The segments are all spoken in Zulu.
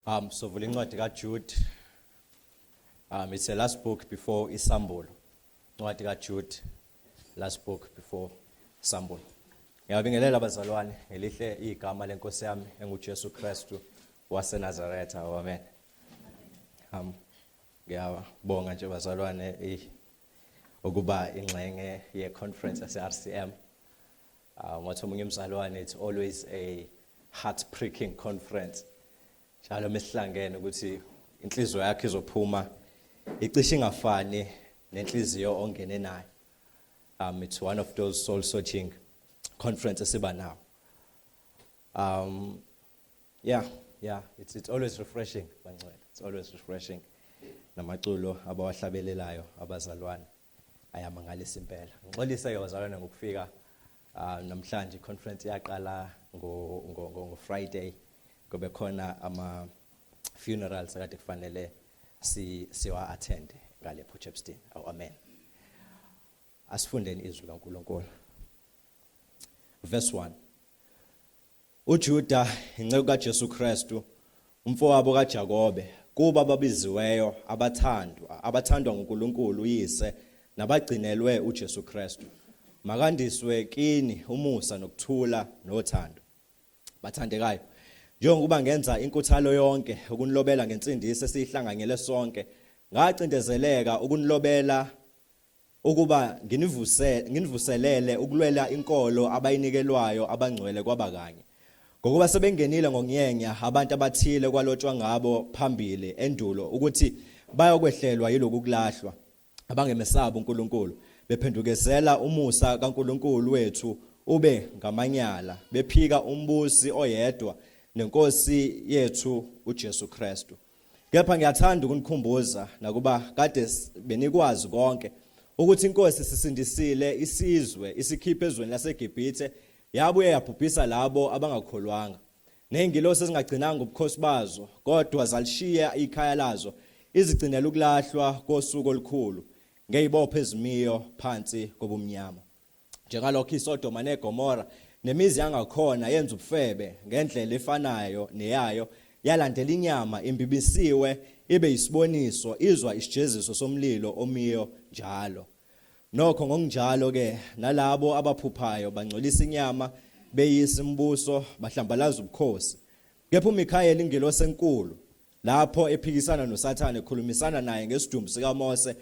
Sovula incwadi kaJude. It's the last book before Isambulo. Incwadi kaJude, last book before Isambulo. Ngiyabingelela abazalwane ngelihle igama lenkosi yami enguJesu Kristu waseNazaretha. Amen. Ngiyabonga nje bazalwane ukuba ingxenye ye-conference yase-RCM. Wathi omunye umzalwane, it's always a heart pricking conference. Njalo mesihlangene ukuthi inhliziyo yakhe izophuma icishe ingafani nenhliziyo ongene nayo. It's one of those soul searching conference esiba nawo. Yeah, it's always refreshing, bangcwele. It's always refreshing. Namaculo abawahlabelelayo abazalwane ayamangalisa impela. Ngixolise ke bazalwane ngokufika namhlanje. Conference yaqala ngo Friday, kube khona ama funerals akade kufanele si siwa attend ngale Port Shepstone. Oh, amen. Asifundeni izwi kaNkulunkulu. Verse 1. UJuda, inceku kaJesu Kristu, umfowabo kaJakobe, kuba ababiziweyo, abathandwa nguNkulunkulu uyise nabagcinelwe uJesu Kristu. Makandiswe kini umusa nokuthula nothando. Bathandekayo, njengokuba ngenza inkuthalo yonke ukunilobela ngensindiso esiyihlanganyele sonke, ngacindezeleka ukunilobela ukuba nginivuselele ukulwela inkolo abayinikelwayo abangcwele kwaba kanye. Ngokuba sebengenile ngokuyenya abantu abathile kwalotshwa ngabo phambili endulo ukuthi bayokwehlelwa yiloku kulahlwa, abangemesabi uNkulunkulu, bephendukezela umusa kaNkulunkulu wethu ube ngamanyala, bephika umbusi oyedwa nenkosi yethu uJesu Kristu. Kepha ngiyathanda ukunikhumbuza, nakuba kade benikwazi konke, ukuthi inkosi sisindisile isizwe isikhiphe ezweni laseGibhithe, yabuye yabhubhisa labo abangakholwanga. Nezingilosi ezingagcinanga ubukhosi bazo kodwa zalishiya ikhaya lazo, izigcinela ukulahlwa kosuku olukhulu ngezibopho ezimiyo phansi kobumnyama. Njengalokho iSodoma neGomora nemizi yangakhona yenza ubufebe ngendlela efanayo neyayo, yalandela inyama imbibisiwe ibe yisiboniso, izwa isijeziso somlilo omiyo njalo. Nokho ngokunjalo ke nalabo abaphuphayo bangcolisa inyama, beyisa imibuso, bahlambalaza ubukhosi. Kepha uMikhayeli ingelosi enkulu, lapho ephikisana noSathane ekhulumisana naye ngesidumbu sikaMose,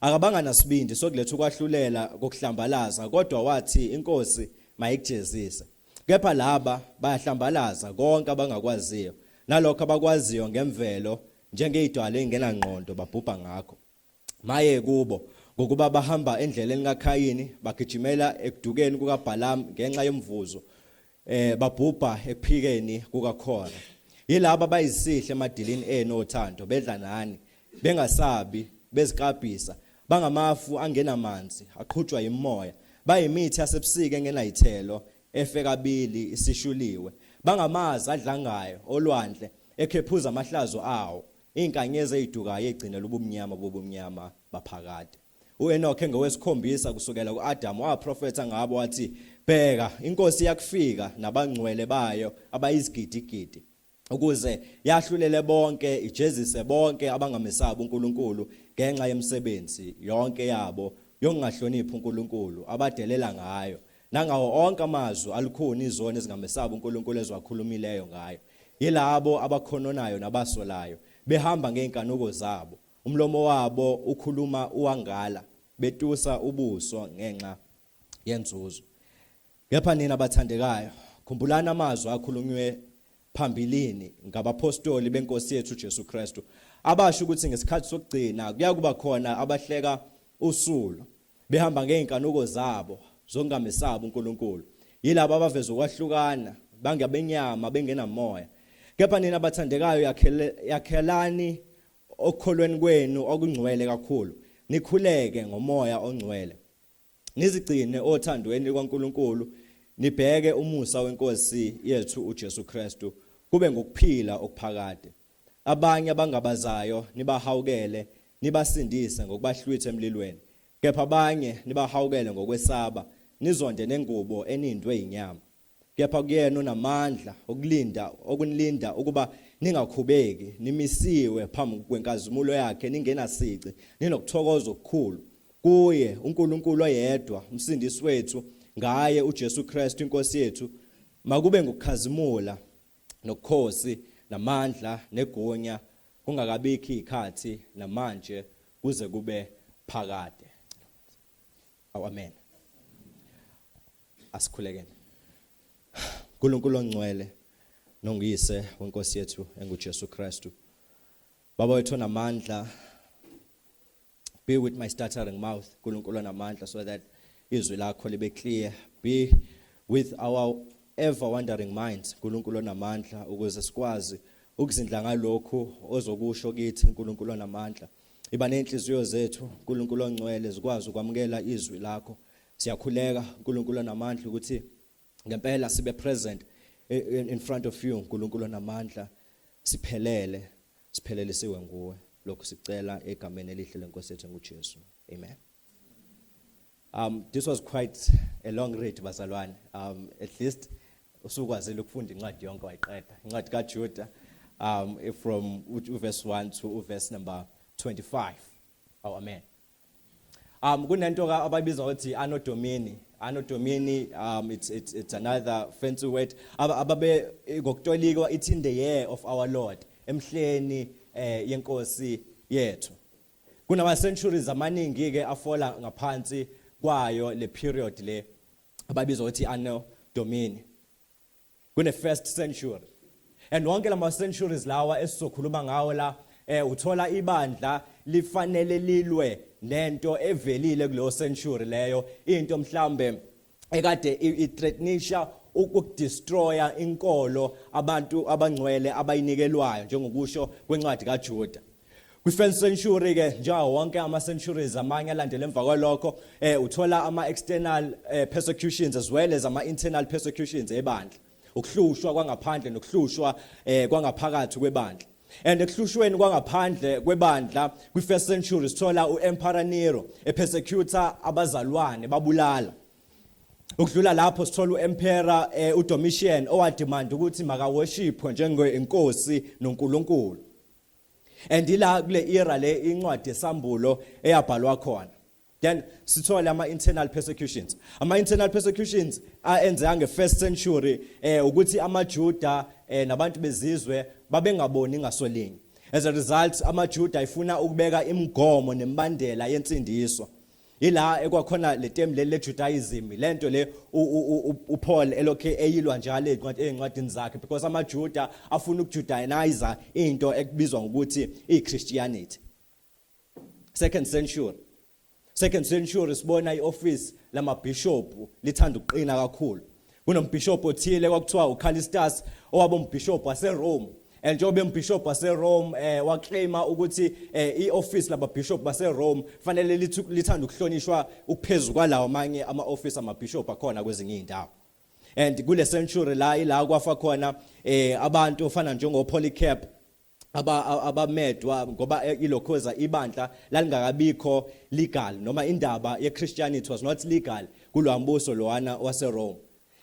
akabanga nasibindi sokuletha ukwahlulela kokuhlambalaza, kodwa wathi, inkosi mayikujezise. Kepha laba bayahlambalaza konke abangakwaziyo, nalokho abakwaziyo ngemvelo njengezidwala ezingenangqondo babhubha ngakho. Maye kubo, ngokuba bahamba endleleni kaKhayini, bagijimela ekudukeni kukaBhalamu ngenxa yomvuzo, babhubha ekuphikeni kukaKhora. Yilaba abayisihle emadilini enu othando, bedla nani, bengasabi, bezikabhisa, bangamafu angenamanzi, aqhutshwa yimoya, bayimithi yasebusika engenayithelo, efe kabili isishuliwe, bangamazi adlangayo olwandle, ekhephuza amahlazo awo, izinkanyezi ezidukayo egcinela ubumnyama bobumnyama baphakade. UEnoch engowesikhombisa kusukela kuAdam waprofetha ngabo wathi, bheka, inkosi iyakufika nabangcwele bayo abayizigidigidi, ukuze yahlulele bonke, ijezise bonke abangamesabi uNkulunkulu ngenxa yemisebenzi yonke yabo yokungahloniphi uNkulunkulu abadelela ngayo, nangawo onke amazwi alukhuni izoni ezingamesabi uNkulunkulu eziwakhulumileyo ngayo. Yilabo abakhononayo nabasolayo, behamba ngey'nkanuko zabo, umlomo wabo ukhuluma uwangala, betusa ubuso ngenxa yenzuzo. Kepha nina bathandekayo, khumbulani amazwi akhulunywe phambilini ngabaphostoli benkosi yethu uJesu Kristu, abasho ukuthi ngesikhathi sokugcina kuyakuba khona abahleka usulu, behamba ngey'nkanuko zabo zokungamesabi uNkulunkulu. Yilabo abaveza ukwahlukana, bangabenyama, bengenamoya. Kepha nina bathandekayo, yakhelani okukholweni kwenu okungcwele kakhulu, nikhuleke ngomoya ongcwele, nizigcine othandweni likaNkulunkulu, nibheke umusa wenkosi yethu uJesu Kristu kube ngokuphila okuphakade. Abanye abangabazayo nibahawukele, nibasindise ngokubahlwitha emlilweni, kepha abanye nibahawukele ngokwesaba, nizonde nengubo enindwe inyama. Kepha kuyena onamandla okunilinda ukuba Ningakhubeki, nimisiwe phambi kwenkazimulo yakhe ningenasici, ninokuthokoza okukhulu. Kuye uNkulunkulu oyedwa, umsindisi wethu, ngaye uJesu Kristu inkosi yethu, makube ngukukhazimula nokukhosi namandla negunya kungakabikho izikhathi namanje kuze kube phakade. Amen. Asikhulekeni. uNkulunkulu ongcwele nonguyise wenkosi yethu enguJesu Kristu. Baba wethu onamandla, be with my stuttering mouth, uNkulunkulu onamandla, so that izwi lakho libe clear. Be with our ever wandering minds, uNkulunkulu onamandla, ukuze sikwazi ukuzindla ngalokhu ozokusho kithi, uNkulunkulu onamandla. Iba nenhliziyo zethu, uNkulunkulu ongcwele, zikwazi ukwamukela izwi lakho. Siyakhuleka, uNkulunkulu onamandla, ukuthi ngempela sibe present in front of you, uNkulunkulu onamandla, siphelele, siphelelisiwe nguwe. Lokhu sicela egameni elihle lenkosi yethu nguJesu. Amen. This was quite a long read, bazalwane. At least usukwazile ukufunda incwadi yonke wayiqeda. Incwadi kaJuda from verse 1 to verse number 25. Oh, amen. Kunento ka abayibiza ngokuthi Anno Domini. Anno Domini, it's another fancy word. Ababe ngokutolikwa it's in the year of our Lord. Emhleni yenkosi yethu. Kunama centuries amaningi ke afola ngaphansi kwayo le period le abayibiza ngokuthi Anno Domini. Kune first century. And wonke lama centuries lawa esizokhuluma ngawo la, uthola ibandla lifanele lilwe nento evelile kuleyo century leyo, into mhlambe ekade ithreatenisha ukudestroya inkolo abantu abangcwele abayinikelwayo njengokusho kwencwadi kaJuda. Kwi-first century ke, njengawo wonke ama centuries amanye alandela emva kwalokho, uthola ama external persecutions as well as ama internal persecutions ebandla, ukuhlushwa kwangaphandle nokuhlushwa kwangaphakathi kwebandla. And ekuhlushweni kwangaphandle kwebandla kwi-first century sithola uEmperor Nero epersecuta abazalwane, babulala. Ukudlula lapho sithola uEmperor uDomitian owademand ukuthi makaworshipwe njengenkosi noNkulunkulu. And ila kule era le incwadi yesambulo eyabhalwa khona. Then sithole ama internal persecutions. Ama internal persecutions aenzeka nge first century ukuthi amaJuda nabantu bezizwe babengaboni ngasolinye. As a result, amaJuda ayifuna ukubeka imigomo nemibandela yensindiso. Ila ekwakhona le term le Judaism, lento le uPaul elokhe eyilwa njalo ezincwadini zakhe, because amaJuda afuna ukujudaize into ekubizwa ngokuthi iChristianity. Second century. Second century sibona ioffice lamabishop lithanda ukuqina kakhulu. Kunombishop othile kwakuthiwa uCallistus owaba umbishop waseRome. And njengoba umbishop waseRome waclaima ukuthi ioffice lababishop baseRome fanele lithanda ukuhlonishwa ukuphezulu kwalawo amanye ama office amabishop akhona kwezinye izindawo. And kule century la ila kwafa khona abantu ofana njengo Polycarp abamedwa ngoba ilokhoza ibandla lalingakabikho legal, noma indaba yeChristianity was not legal kulwambuso lowana waseRome.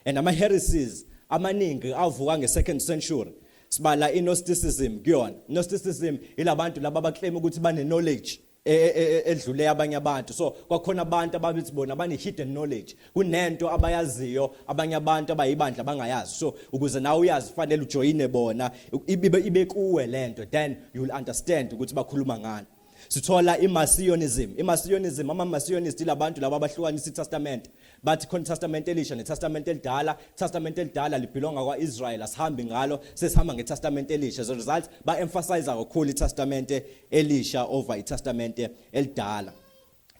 And ama heresies amaningi avuka nge-second century, sibala iGnosticism kuyona. Gnosticism ilabantu laba abaclaim ukuthi bane knowledge edlule abanye abantu. So kwakhona abantu ababithi bona bane hidden knowledge, kunento abayaziyo abanye abantu abayibandla bangayazi. So ukuze nawe uyazi fanele ujoyine bona, ibe kuwe lento, then you will understand ukuthi bakhuluma ngani. Sithola iMarcionism. IMarcionism, ama-Marcionist ilabantu laba abahlukanisa iTestament, bathi khona iTestament elisha neTestament elidala. Testament elidala libelonga kwaIsrael, asihambi ngalo, sesihamba ngeTestament elisha. As a result, ba-emphasize kakhulu iTestament elisha over iTestament elidala.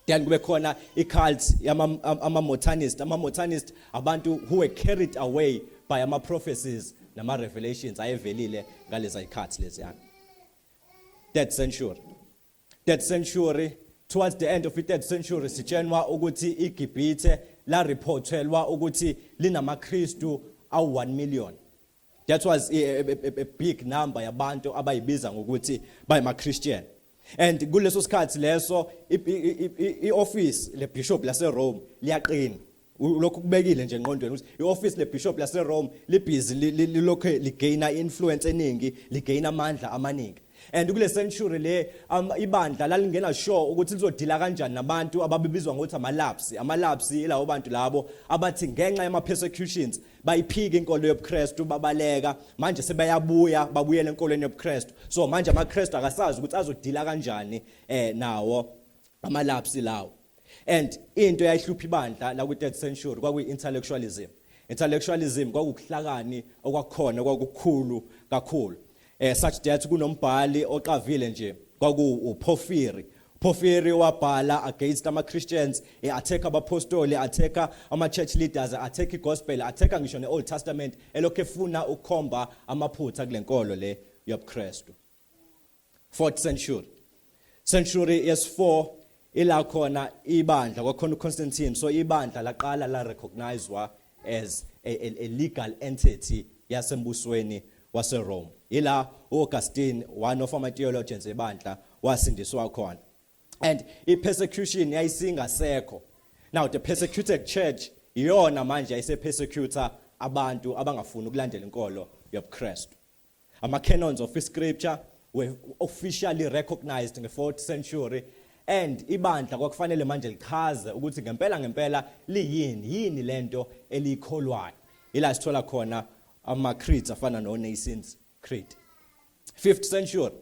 Then kube khona i-cult ama-Montanist. Ama-Montanist abantu who were carried away by ama-prophecies nama-revelations ayevelile ngaleza zikhathi leziyana. Third century. Third century, towards the end of the third century, sitshenwa ukuthi iGibhithe la reportelwa ukuthi linamaKristu awu 1 million. That was a big number yabantu abayibiza ngokuthi bayama Christian. And kuleso sikhathi leso i-office le bishop lase Rome liyaqina. Lokhu kubekile nje engqondweni ukuthi ioffice lebishop laseRome libusy, lilokhu ligaina influence eningi, ligaina amandla amaningi. And kule century le ibandla lalingena sure ukuthi lizodeala kanjani nabantu ababibizwa ngokuthi amalapsi. Amalapsi ilawo bantu labo abathi ngenxa yama persecutions bayiphika inkolo yobuKristu, babaleka, manje sebayabuya, babuyela enkolweni yobuKristu. So manje amaKristu akasazi ukuthi azodeala kanjani nawo amalapsi lawo. And into eyayihlupha ibandla la ku 3rd century kwakuyi intellectualism. Intellectualism kwakukuhlakani okwakukhona, kwakukhulu kakhulu, such that kunombhali oqavile nje, kwaku uPorphyry. Porphyry wabhala against ama Christians, attack abapostoli, attack ama church leaders, attack igospel, attack ngisho neOld Testament, elokhu efuna ukukhomba amaphutha kulenkolo le yobuKristu. 4th century yes4, ila khona ibandla kwakhona uConstantine. So ibandla laqala la recognizewa as a legal entity yasembusweni waseRome. Ila uAugustine, one of ama theologians ebandla, wasindiswa khona and i-persecution yayisingasekho. Now the persecuted church iyona manje yayise persecutor abantu abangafuni ukulandela inkolo yobuKristu. Ama canons of scripture were officially recognized nge-4th century and ibandla kwakufanele manje lichaze ukuthi ngempela ngempela liyini, yini lento eliyikholwayo. Ila sithola khona ama creeds afana no Nicene Creed. 5th century,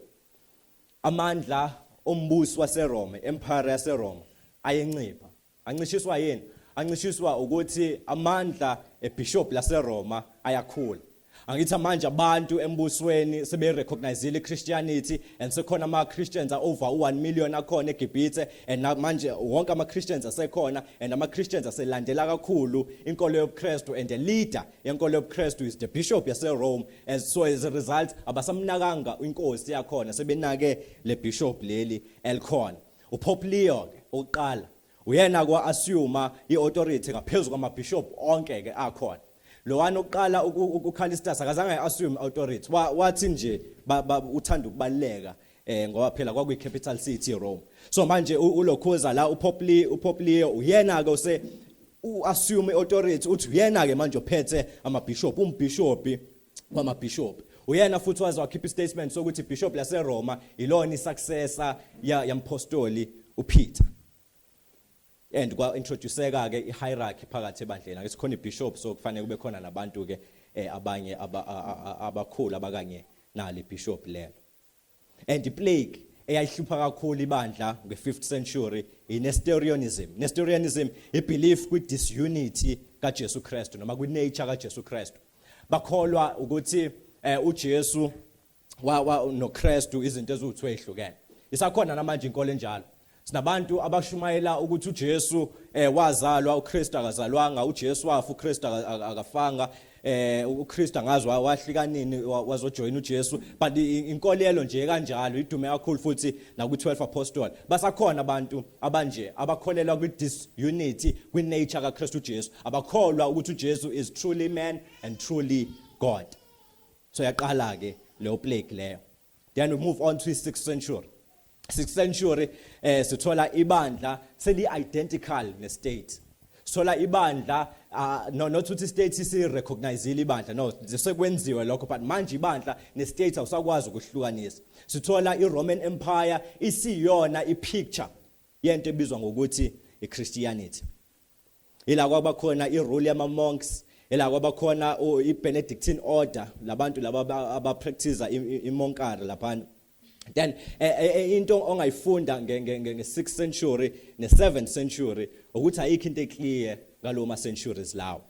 amandla ombuso waseRome, empire yaseRome, ayencipha. Ancishiswa yini? Ancishiswa ukuthi amandla ebishop laseRoma ayakhula. Angithi manje abantu embusweni sebe-recognizile iChristianity and sekhona ama-Christians over u-1 million akhona eGibhithe, and manje wonke ama-Christians asekhona and ama-Christians aselandela kakhulu inkolo yobuKristu, and the leader yenkolo yobuKristu is the bishop yaseRome. As so as a result, abasamnakanga inkosi yakhona, sebenake le bishop leli elikhona. uPope Leo ke oqala uyena kwa assume iauthority ngaphezulu kwamabishop onke ke akhona. Lo oqala uCallistus akazange assume authority, wathi nje uthanda ukubaleka ngoba phela kwakuyi capital city Rome. So manje ulokhuza la uPope Leo uyena ke use uassume authority, uthi uyena ke manje ophethe amabishop, umbishop wamabishop. Uyena futhi waze wakhipha istatement sokuthi ibishop laseRoma ilona isuccessor yampostoli uPeter, and kwa introduceka ke ihierarchy phakathi ebandleni. Ake sikhona ibishop, so kufanele kube khona nabantu ke abanye abakhulu abakanye nale bishop lelo. And iplague eyayihlupha kakhulu ibandla nge-5th century i-Nestorianism. Nestorianism, ibelief kwi-disunity kaJesu Kristu noma kwi-nature kaJesu Kristu. Bakholwa ukuthi uJesu wa noKristu izinto eziwuthu ezihlukene. Isakhona namanje inkolo enjalo. Sinabantu abashumayela ukuthi uJesu wazalwa, uKristu akazalwanga, uJesu wafa, uKristu akafanga, uKristu angazi wahlika nini wazojoin uJesu, but inkolelo nje kanjalo idume kakhulu futhi naku 12 apostle. Basakhona abantu abanje abakholelwa kwi disunity kwi nature kaKristu uJesu, abakholwa ukuthi uJesu is truly man and truly God. So yaqala ke leyo plague leyo. Then we move on to the 6th century. 6th century sithola ibandla seli identical ne state. Sithola ibandla, no, not ukuthi state si recognizeile ibandla, no, sekwenziwe lokho, but manje ibandla ne state awusakwazi ukuhlukanisa. Sithola i Roman Empire isiyona i picture yento ebizwa ngokuthi iChristianity. Ila kwaba khona irule yama monks, ila kwaba khona iBenedictine order, labantu laba aba practice imonkery laphana. Then into ongayifunda nge 6th century ne 7th century ukuthi ayikho into eclear ngalowo ma centuries lawo.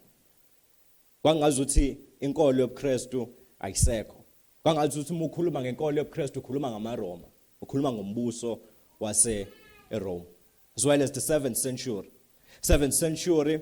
Kwangazuthi inkolo yobuKristu ayisekho. Kwangazuthi uma ukhuluma ngenkolo yobuKristu ukhuluma ngamaRoma, ukhuluma ngombuso wase eRome, as well as the 7th century. 7th century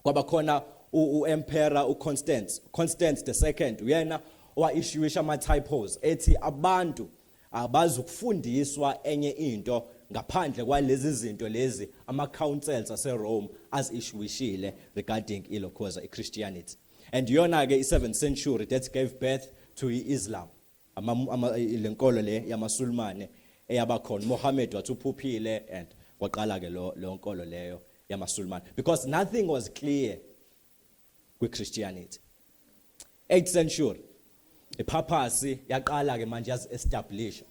kwaba khona uemperor uConstance, Constance the Second. Uyena owa-issuisha ama typos ethi abantu abazukufundiswa enye into ngaphandle kwalezi zinto lezi ama councils aseRome az-issuishile regarding ilokhoza iChristianity. And iyona ke i7th century that gave birth to iIslam, lenkolo le yamaSulumane eyabakhona. Muhammad wathi uphuphile and kwaqala ke lo nkolo leyo. yamaSulumane, because nothing was clear kwi-Christianity. 8th century, ipapacy yaqala ke manje, yazi establish,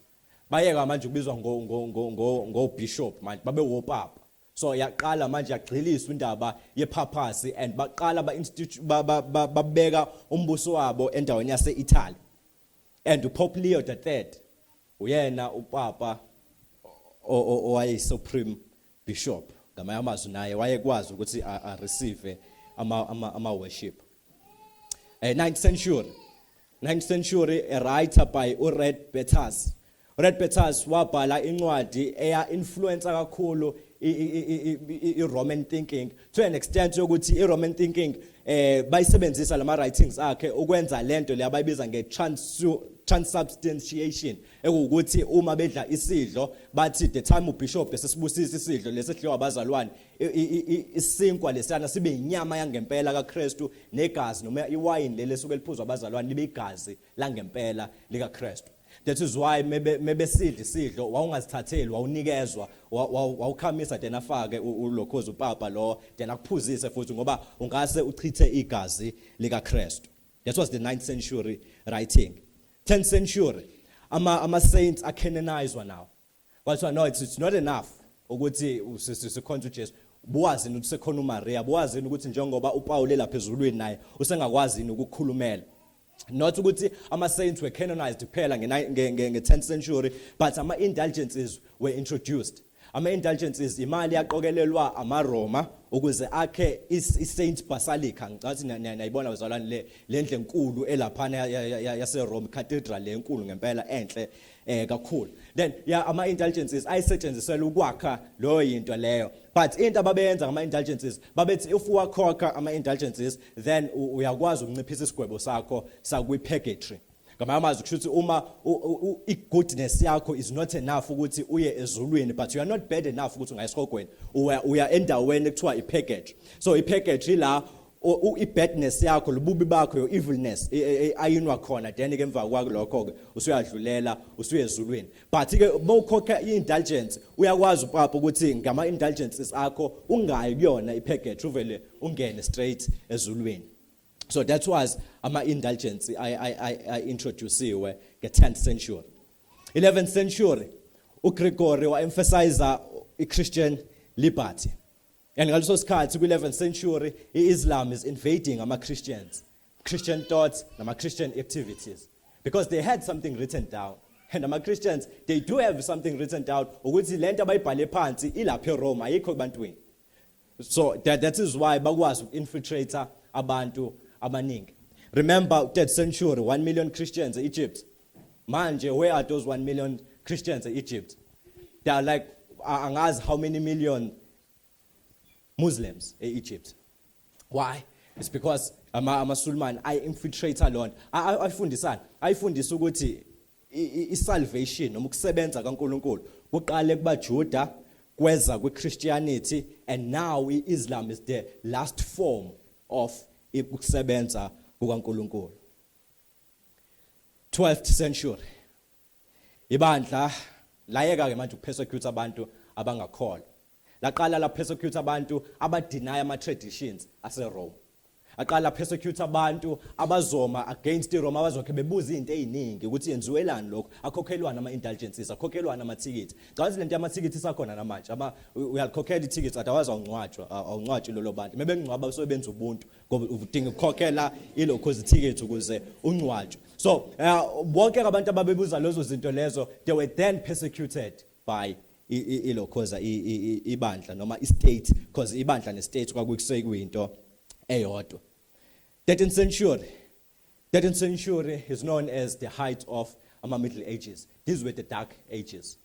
bayeka manje ukubizwa ngo bishop, manje babe wopapa. So yaqala manje yagxiliswa indaba yepapacy and baqala ba institute, babeka umbuso wabo endaweni yase Italy, and uPope Leo III uyena upapa owaye supreme bishop. Ngamanye amazwi, naye wayekwazi ukuthi a receive ama worship. 9th century, 9th century, a writer by uRadbertus. Radbertus wabhala incwadi eya influence kakhulu i-Roman thinking to an extent yokuthi i-Roman thinking bayisebenzisa lama writings akhe ukwenza lento le abayibiza nge transubstantiation, ekuwukuthi uma bedla isidlo bathi the time ubishop esesibusisa isidlo lesidliwa abazalwane, isinkwa lesiyana sibe inyama yangempela kaKristu, negazi noma iwayini leli esuke liphuzwa abazalwane libe igazi langempela likaKristu. That is why mebe sidla isidlo wawungazithatheli, wawunikezwa, wawukhamisa, then afake ulokhozi upapa lo, then akuphuzise futhi, ngoba ungase uchithe igazi likaKristu. That was the 9th century writing. 10th century, ama saints acanonized now. Kwathiwa no, it's not enough ukuthi sikhonze uJesu. Buwazi ukuthi sekhona uMaria, buwazi ukuthi njengoba uPaul elapha ezulwini naye usengakwazi ukukhulumela. Not ukuthi ama saints were canonized kuphela nge 10th century, but ama indulgences were introduced. Ama indulgences imali yaqokelelwa amaRoma ukuze akhe i-Saint Basilica. Ngicathi niyayibona bazalwane le lendle enkulu elaphana yase Rome, cathedral lenkulu ngempela, enhle kakhulu. Then ya ama indulgences ayisetshenziselwa ukwakha leyo yinto leyo. But into ababeyenza ngama indulgences, babethi if uwakhokha ama indulgences, then uyakwazi ukunciphisa isigwebo sakho sakwi purgatory. Ngamanye amazwi, kusho ukuthi uma i-goodness yakho is not enough ukuthi uye ezulwini, but you are not bad enough ukuthi ungaye esihogweni, uya endaweni ekuthiwa i-purgatory. So i-purgatory la i-badness yakho, lobubi bakho, your evilness ayinwa khona, then ke emva kwalokho ke usuyadlulela, usuye ezulwini. But ke mawukhokha i-indulgence, uyakwazi upapa ukuthi ngama indulgences akho ungayi kuyona i-purgatory, uvele ungene straight ezulwini. So that was ama indulgence I introduciwe nge-10th century. 11th century, uGregory wa emphasize i-Christian liberty. And ngaleso sikhathi kwi-11th century, i-Islam is invading ama Christians, Christian thoughts nama Christian activities, because they had something written down. And ama Christians, they do have something written down, ukuthi lento abayibhale phansi ilapha eRome, ayikho ebantwini. So that is why bakwazi uku-infiltrate abantu abaningi. Remember, 3rd century, 1 million Christians in Egypt. Manje where are those 1 million Christians in Egypt? They are like angazi how many million Muslims in Egypt. Why? It's because amaSulumane ay-infiltrate lona. Ayifundisana, ayifundisa ukuthi i-salvation noma ukusebenza kaNkuluNkulu kuqale kubaJuda, kweza kwiChristianity, and now iIslam is the last form of ukusebenza kukaNkuluNkulu. 12th century, ibandla layeka ke manje ukupersecute abantu abangakholwa, laqala la persecute abantu abadeny ama traditions aseRome, aqala persecute abantu abazoma against iRome, abazokhe bebuza izinto eziningi ukuthi yenziwelani lokho, akhokhelwana ama indulgences, akhokhelwana amathikithi. Cathi lento yamathikithi isakhona namanje, ama uyalikhokhela ithikithi, otherwise awungcwatshwa, awungcwatshi lolo bantu. Mebengcwaba sobenza ubuntu ngoba udinga ukukhokhela ilokho ithikithi ukuze ungcwatshwe. So bonke abantu ababebuza lezo zinto lezo, they were then persecuted by ilokhoza ibandla noma i-state, because ibandla ne-state kwakusekuyinto eyodwa. 13th century. 13th century is known as the height of ama Middle Ages. These were the Dark Ages.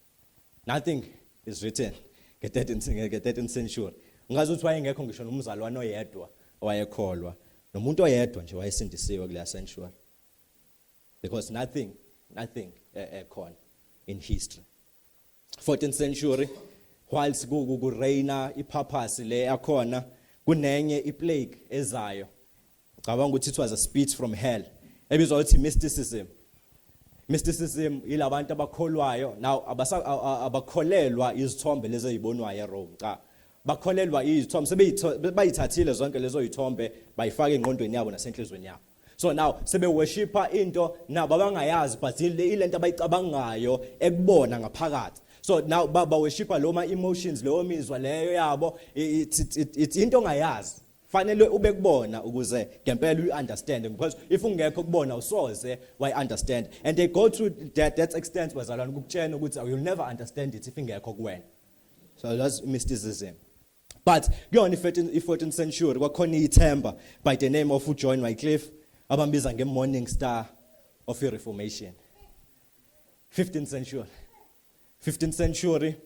Nothing is written nge-13th century. Ngazi ukuthi wayengekho ngisho nomzalwane oyedwa owayekholwa, nomuntu oyedwa nje wayesindisiwe kuleya century, because nothing khona in history. 14th century, whilst ku reigna ipapacy le yakhona, kunenye iplague ezayo. Cabanga ukuthi it was a speech from hell ebizwa ukuthi mysticism. Mysticism yilabantu abakholwayo now, abakholelwa izithombe lezi ezibonwayo eRome, cha. Bakholelwa izithombe, bayithathile zonke lezo yithombe, bayifaka engqondweni yabo nasenhlizweni yabo. So now sebeworshipa into nabo abangayazi, but ilento abayicabangayo ekubona ngaphakathi. So now baworshipa lo ma emotions, leyo mizwa leyo yabo. It's into ongayazi, fanele ube kubona ukuze ngempela uyi-understand, because if ungekho kubona usoze wayi-understand. And they go to that extent, bazalwane, ukukutshena ukuthi you'll never understand it if ingekho kuwena. So that's mysticism. But kuyona i-14th century kwakhona ithemba by the name of uJohn Wycliffe, abambiza nge-morning star of i-Reformation. 15th century, 15th century,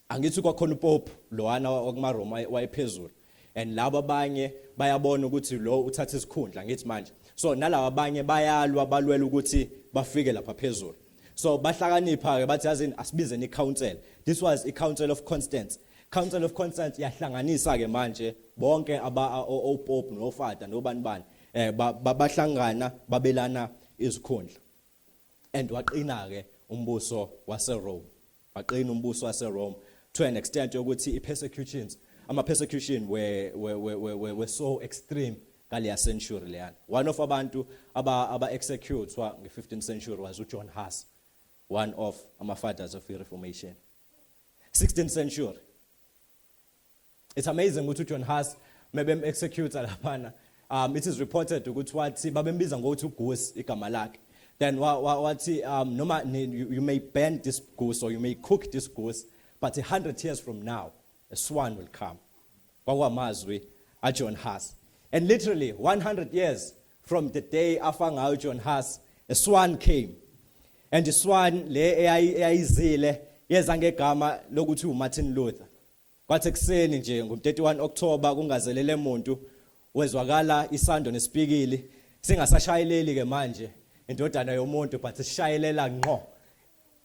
angithi kwakhona uPope lowana wakumaRoma wayephezulu, and labo abanye bayabona ukuthi lo uthatha isikhundla, ngithi manje. So nalabo abanye bayalwa, balwela ukuthi bafike lapha phezulu. So bahlakanipha ke, bathi, "Yazini, asibizeni i-council." This was i-Council of Constance. Council of Constance yahlanganisa ke manje bonke aba oPope noFather nobani bani, bahlangana, babelana izikhundla, and waqina ke umbuso waseRome. Waqina umbuso waseRome to an extent yokuthi i-persecutions, ama persecution were so extreme ngaleya century leyana. One of abantu aba executewa nge-15th century was uJohn Huss, one of ama fathers of the Reformation. 16th century, it's amazing ukuthi uJohn Huss mebem execute laphana, it is reported ukuthi wathi, babembiza ngokuthi uGoose igama lakhe, then wathi noma you may burn this goose or you may cook this goose, but 100 years from now a swan will come. Kwakwamazwi aJohn Huss. And literally 100 years from the day afa ngayo John Huss, a swan came. And the swan le eyayizile yeza ngegama lokuthi uMartin Luther. Kwathi ekuseni nje ngo-31 October, kungazelele umuntu, wezwakala isando nesipikili singasashayeleli ke manje indodana yomuntu, but sishayelela ngqo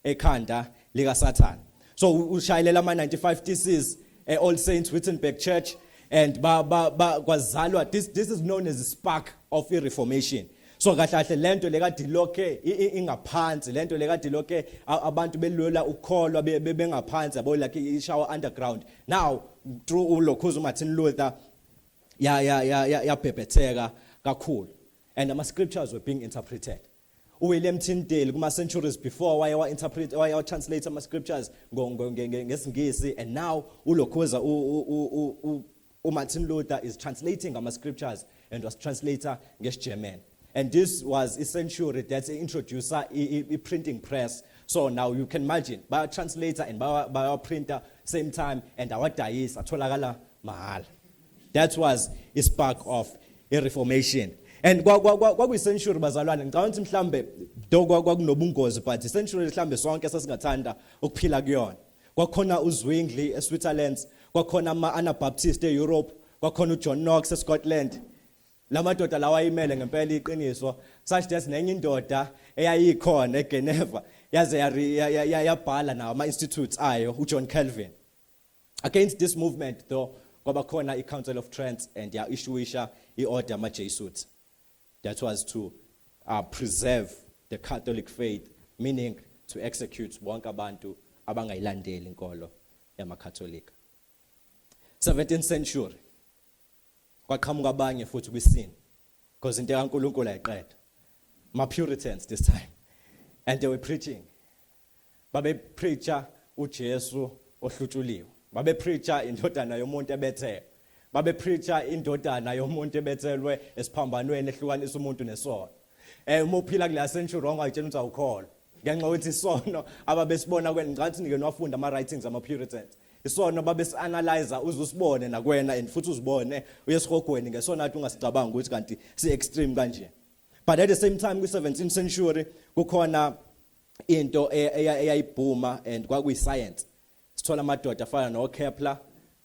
ekhanda lika Satan. So ushayelela ama 95 theses e All Saints Wittenberg Church, and ba kwazalwa this is known as the spark of the Reformation. So kahle kahle lento lekade lokhe ingaphansi, lento lekade lokhe abantu belwela ukukholwa bengaphansi yabo, like ishawa underground, now through ulokhuza uMartin Luther ya yabhebhetheka kakhulu, and ama scriptures were being interpreted. uWilliam Tyndale kuma centuries before waye wa interpret, waye wa translate ama scriptures ngesiNgisi, and now ulokhuza uMartin Luther is translating ama scriptures and was translator ngesiGerman. And this was a century that introduced a printing press. So now you can imagine, baya translator and baya printer same time, and awadayisa, atholakala mahala. That was a spark of a Reformation. And kwakuyi-century, bazalwane, ngicabanga ukuthi mhlambe do kwakunobungozi, but i-century mhlambe sonke sasingathanda ukuphila kuyona. Kwakhona uZwingli eSwitzerland, kwakhona ama-Anabaptist e-Europe, kwakhona uJohn Knox eScotland. Lamadoda lawa ayimele ngempela iqiniso, such that nenye indoda eyayikhona eGeneva yaze yabhala nawo ama-institutes ayo, uJohn Calvin. Against this movement though, kwaba khona i-Council of Trent, and ya-issuisha i-order ama-Jesuits. That was to preserve the Catholic faith, meaning to execute bonke abantu abangayilandeli inkolo yamaKatholika. 17th century kwaqhamuka abanye futhi kwisini, because into kaNkulunkulu ayiqeda, ma Puritans this time, and they were preaching, babe preacha uJesu ohlutshuliwe, babe preacha indodana yomuntu ebethelwe, babe preacha indodana yomuntu ebethelwe esiphambanweni ehlukanisa umuntu nesono. Uma uphila kule century wangayitshela ukuthi awukholwa, ngenxa yokuthi isono ababesibona kwena, ngicabanga nike niwafunda ama writings ama Puritans, isono babesi-analyze uze usibone nakwena, and futhi uzibone uyesihogweni ngesona athi ungasicabanga ukuthi kanti si extreme kanje. But at the same time, kwi 17th century kukhona into eyayibhuma, and kwakuyi science. Sithola amadoda afana no Kepler,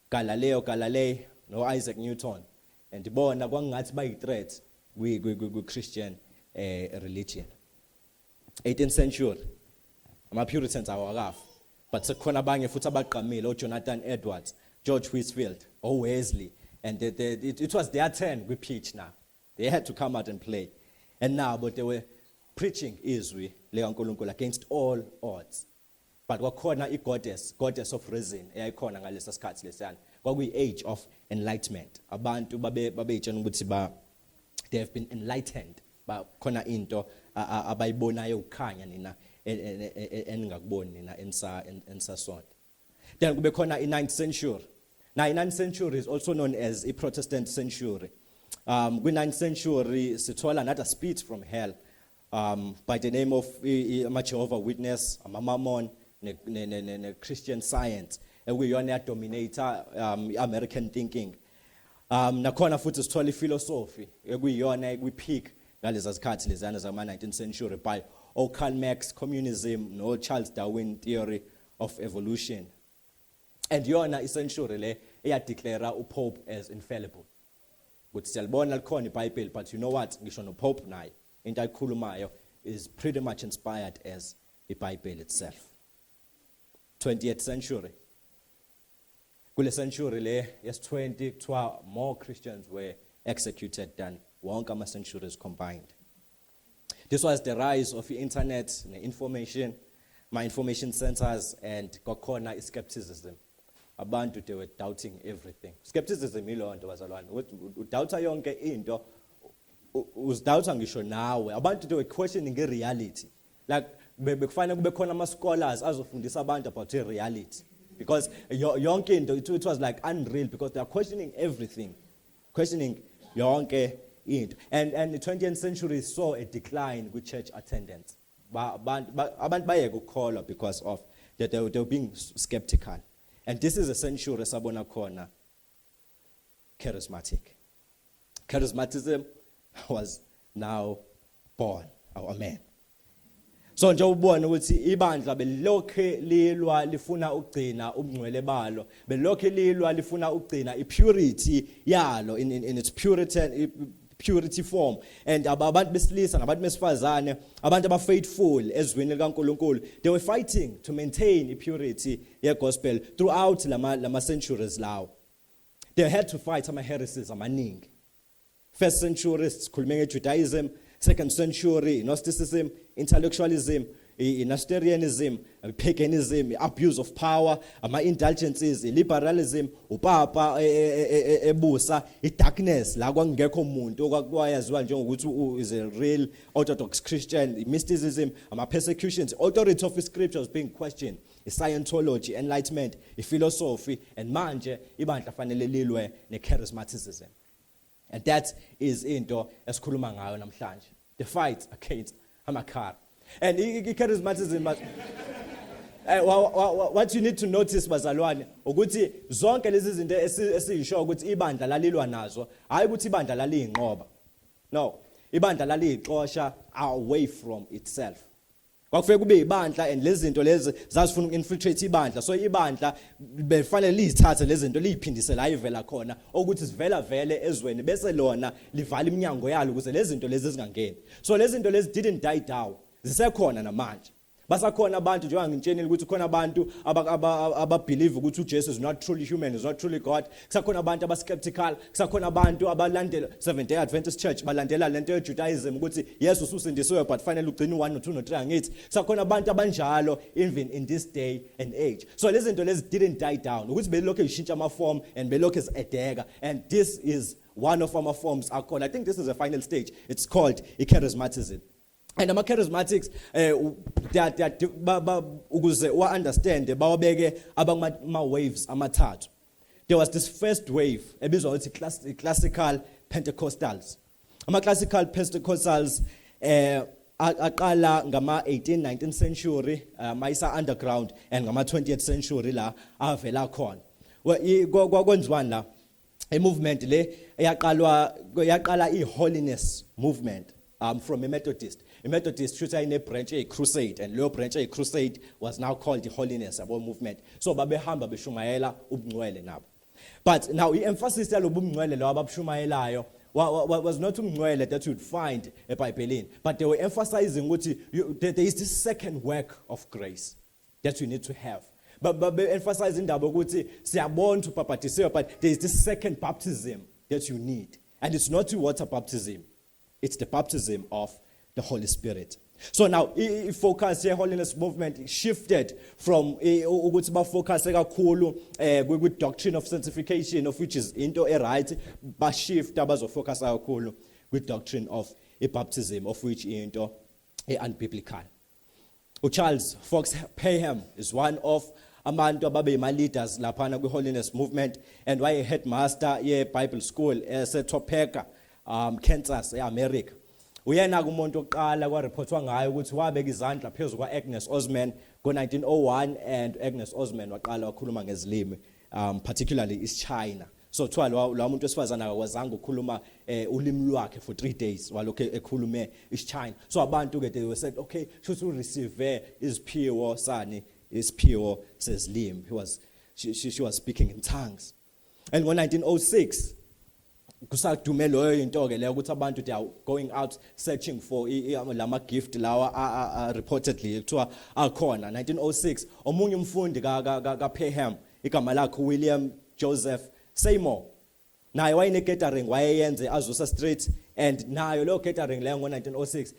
Galileo Galilei no Isaac Newton, and bona kwangathi bayi threat kwi Christian religion. 18th century ama Puritans awakafi, but sekukhona abanye futhi abaqhamile, oJonathan Edwards, George Whitefield, oWesley, and it was their turn kwi pitch. Now they had to come out and play, and now, but they were preaching izwi likaNkulunkulu against all odds. But kwakhona i-goddess of reason eyayikhona ngalesa sikhathi lesiyana. Kwakuyi age of enlightenment. Abantu babe babeyitshena ukuthi ba they have been enlightened. Ba khona into abayibonayo ukukhanya nina eningakuboni nina enisasonta. Then kube khona i-9th century. Now, i-9th century is also known as i-Protestant century. Kwi-9th century sithola another speech from hell by the name of ama-Jehovah Witness, ama-Mormon, ne-Christian Science, ekuyiyona yadominate i-American thinking. Nakhona futhi sithola iphilosophy ekuyiyona ekwi-peak ngaleza zikhathi lezana zama-19th century by o-Karl Marx, communism, no Charles Darwin theory of evolution. And yona i-century le eyadeclare uPope as infallible. Ukuthi siyalibona likhona iBhayibheli, but you know what, ngisho noPope naye into ayikhulumayo is pretty much inspired as iBhayibheli itself. 20th century. Kule century le yes-20 kuthiwa more Christians were executed than wonke ama centuries combined. This was the rise of the internet, the information, my information centers, and kwakhona skepticism. Abantu, they were doubting everything. Skepticism ilo nto, bazalwane, ukuthi udoubta yonke into, uzidoubta ngisho nawe. Abantu, they were questioning i-reality. Like bekufanele kube khona ama scholars azofundisa abantu about i-reality because yonke into it was like unreal because they are questioning everything, questioning yonke into. And the 20th century saw a decline with church attendance. Abantu bayeka ukukholwa because of that they were being skeptical. And this is a century sabona khona charismatic. Charismatism was now born. Oh, amen. So nje ubone ukuthi ibandla belokhe lilwa lifuna ukugcina ubungcwele balo, belokhe lilwa lifuna ukugcina ipurity yalo in its purity form, and abantu besilisa nabantu besifazane, abantu abafaithful ezwini likaNkuluNkulu, they were fighting to maintain ipurity ye gospel throughout lama centuries lawo. They had to fight ama heresies amaningi. First century sikhulume ngeJudaism, second century Gnosticism, intellectualism, i-Nestorianism, paganism, abuse of power, ama-indulgences, liberalism, upapa ebusa, i-darkness la kwakungekho umuntu okwayaziwa njengokuthi is a real orthodox Christian, mysticism, ama-persecutions, authority of scriptures being questioned, i-Scientology, enlightenment, i-philosophy, and manje ibandla fanele lilwe ne-charismaticism. And that is into esikhuluma ngayo namhlanje, the fight against amakhara and i-charismatism. What you need to notice, bazalwane, ukuthi zonke lezi zinto esiyisho ukuthi ibandla lalilwa nazo, hayi ukuthi ibandla laliyinqoba. No, ibandla laliyixosha away from itself. Kwakufike kube ibandla and lezi zinto lezi zazifuna uku-infiltrate ibandla, so ibandla befanele lizithathe lezi zinto liyiphindise la ivela khona, ukuthi sivela vele ezweni, bese lona livala iminyango yalo ukuze lezi zinto lezi zingangeni. So lezi zinto lezi didn't die down, zisekhona namanje. Basakhona abantu, njengoba ngitshenile ukuthi khona abantu ababelieve ukuthi uJesu is not truly human, is not truly God. Kusakhona abantu aba-skeptical, kusakhona abantu abalandela Seventh Day Adventist Church, balandela lento ye-Judaism ukuthi yes, ususindisiwe, but fanele ugcine u1 no2 no3, angithi? Kusakhona abantu abanjalo even in this day and age. So lezi zinto lezi didn't die down, ukuthi belokhu ishintsha ama-form and belokhu edeka, and this is one of our forms akhona. I think this is a final stage. It's called i-charismatism. And ama-charismatics, they are ukuze wa-understand, bawabeke abangama-waves amathathu. There was this first wave ebizwa ukuthi classical Pentecostals. Ama-classical Pentecostals aqala ngama-18 19th century, mayisa underground, and ngama-20th century la avela khona. Well, kwakwenziwani la? I-movement le eyaqalwa, yaqala i-holiness movement from a Methodist. I-Methodist shuthi ayine branch eyi-crusade, and leyo branch eyi-crusade was now called the holiness yabo movement. So babehamba beshumayela ubungcwele nabo. But now i-emphasis yalobu bungcwele lo ababushumayelayo was not umngcwele that you'd find eBhayibhelini, but they were emphasizing ukuthi there is this second work of grace that you need to have. But be emphasize indaba ukuthi siyabona ukuthi ubhabhadisiwe, but there is this second baptism that you need, and it's not water baptism, it's the baptism of the Holy Spirit. So now i-focus ye-holiness movement shifted from ukuthi bafocus kakhulu kwi-doctrine of sanctification, of which is into e-right, bashifta bazofocus kakhulu kwi-doctrine of i-baptism, of which into e-unbiblical. UCharles Fox Parham is one of abantu ababe ma leaders laphana kwi-holiness movement and waye headmaster ye-Bible school eseTopeka, Kansas, eAmerica. Uyena kumuntu oqala kwareportwa ngayo ukuthi wabeka izandla phezulu kwa-Agnes Ozman ngo-1901, and Agnes Ozman waqala wakhuluma ngezilimi, particularly isiChina. So kuthiwa lo muntu wesifazana akakwazanga ukukhuluma ulimi lwakhe for 3 days, walokho ekhulume isiChina. So abantu ke, they were said, "Okay, shuthi ureceive iziphiwo sani, isiphiwo sezilimi." He was she, she, she was speaking in tongues. And ngo-1906 kusadume loyo into ke leyo ukuthi abantu, they are going out searching for lama gift lawa reportedly kuthiwa akhona. 1906 omunye umfundi ka Parham, igama lakhe William Joseph Seymour, naye wayene gathering wayeyenze Azusa Street, and nayo leyo gathering leyo ngo1906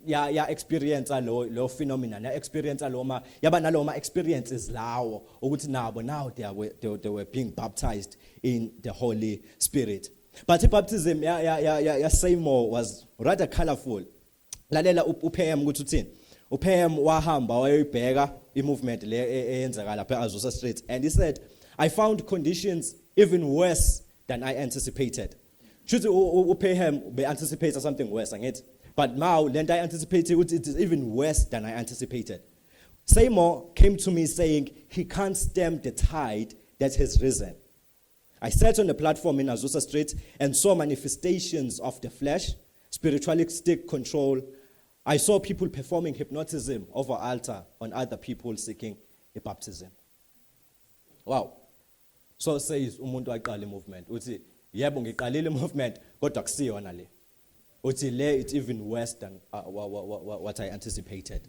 ya experience lo phenomenon, ya experience lo ma yaba nalo ma experiences lawo ukuthi nabo now they were being baptized in the Holy Spirit. But baptism ya Seymour was rather colorful. Lalela uPM ukuthi uthini. UPM wahamba wayoyibheka imovement le eyenzeka lapha eAzusa Street, and he said, "I found conditions even worse than I anticipated." Shuthi uPM be anticipate something worse, angithi? But now lento I anticipate ukuthi it is even worse than I anticipated. "Seymour came to me saying he can't stem the tide that has risen. I sat on the platform in Azusa Street and saw manifestations of the flesh, spiritualistic control. I saw people performing hypnotism over altar on other people seeking a baptism." Wow. So says umuntu waqala imovement. Uthi yebo, ngiqalile movement, kodwa kusiyona le. Uthi le, it's even worse than what I anticipated.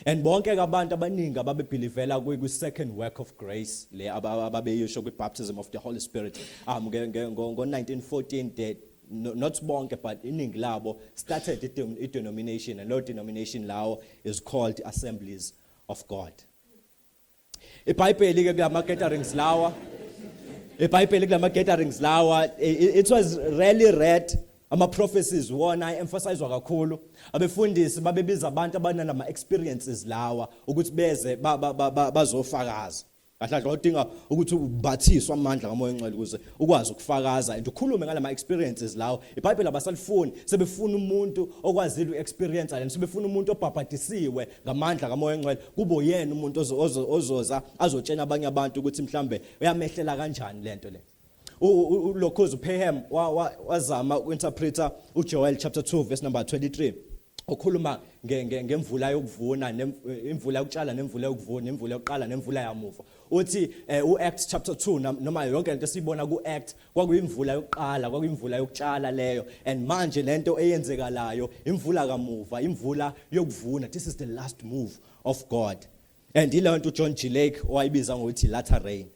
And bonke ke abantu abaningi ababebelievela kwi second work of grace le ababeyisho kwi baptism of the Holy Spirit ngo 1914, they no, not bonke but iningi labo started i denomination, and lo denomination lawo is called Assemblies of God. IBhayibheli ke kulama gatherings lawa, iBhayibheli kulama gatherings lawa, it was rarely read. Ama prophecies wona emphasizwa kakhulu. Abefundisi babebiza abantu abanama experiences lawa ukuthi beze bazofakaza. Kahle kahle udinga ukuthi ubathiswe amandla kaMoya oNgcwele ukuze ukwazi ukufakaza and ukhulume ngalama experiences lawo. IBhayibheli abasalifuni, sebefuna umuntu okwazile uexperience lento, sebefuna umuntu obhabhadisiwe ngamandla kaMoya oNgcwele kubo yena umuntu ozoza azotshena abanye abantu ukuthi mhlambe uyamehlela kanjani lento le. Lokhozi uParham wazama uinterpreta uJoel chapter 2 verse number 23, okhuluma ngemvula yokuvuna, imvula yokutshala nemvula yokuvuna, imvula yokuqala nemvula yamuva. Uthi uActs chapter 2 noma yonke lento esiyibona kuAct kwakuyimvula yokuqala, kwakuyimvula yokutshala leyo, and manje lento eyenzekalayo imvula kamuva, imvula yokuvuna. This is the last move of God, and ile nto uJohn G. Lake owayibiza ngokuthi latter rain.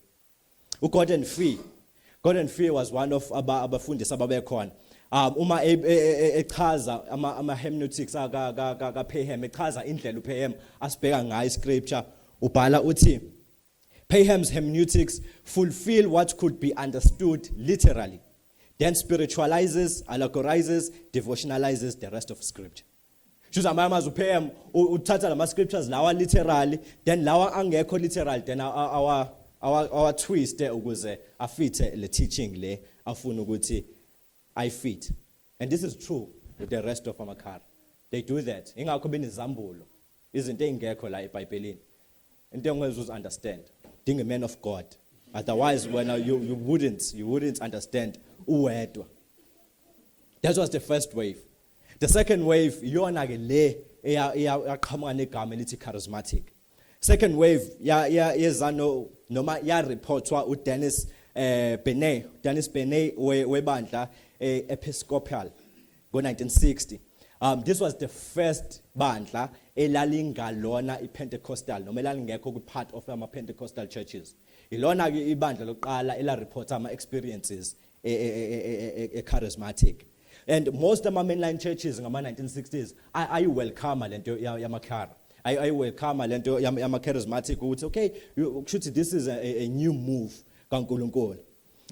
uGordon Fee, Gordon Fee was one of abafundisi ababekhona. Uma echaza ama hermeneutics ka Parham, echaza indlela uParham asibheka ngayo scripture, ubhala uthi, "Parham's hermeneutics fulfill what could be understood literally, then spiritualizes, allegorizes, devotionalizes the rest of scripture." Shuza amanye uParham uthatha lama scriptures lawa literally, then lawa angekho literal, then awa twist ukuze afithe le teaching le afuna ukuthi I fit. And this is true with the rest of amakhara. They do that. Ingakho benezambulo. Izinto ezingekho la eBhayibhelini. Into engeze uzi understand. Being a man of God. Otherwise when you wouldn't understand uwedwa. That was the first wave. The second wave iyona ke le eyaqhamuka negama elithi charismatic. Second wave ya yezano noma ya reportwa uDennis Bennett, Dennis Bennett webandla Episcopal ngo1960. This was the first bandla elalingalona iPentecostal noma elalingekho ku part of ama Pentecostal churches. Ilona ke ibandla lokuqala ela report ama experiences e charismatic. And most ama mainline churches ngama 1960s ayi welcome lento yamakhara. Ayi welcome lento yama charismatic ukuthi okay, kushuthi this is a new move kaNkulunkulu.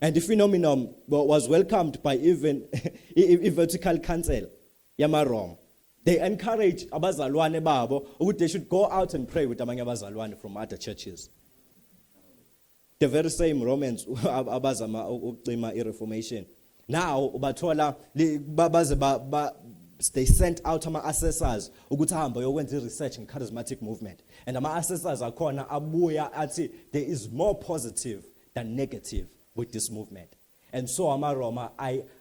And the phenomenon was welcomed by even i-Vatican Council yamaRoma. They encourage abazalwane babo ukuthi they should go out and pray with abanye abazalwane from other churches. The very same Romans abazama ukucima iReformation. Now ubathola baze they sent out ama assessors ukuthi ahambe yokwenza i-research in charismatic movement, and ama assessors akhona abuya athi there is more positive than negative with this movement. And so amaRoma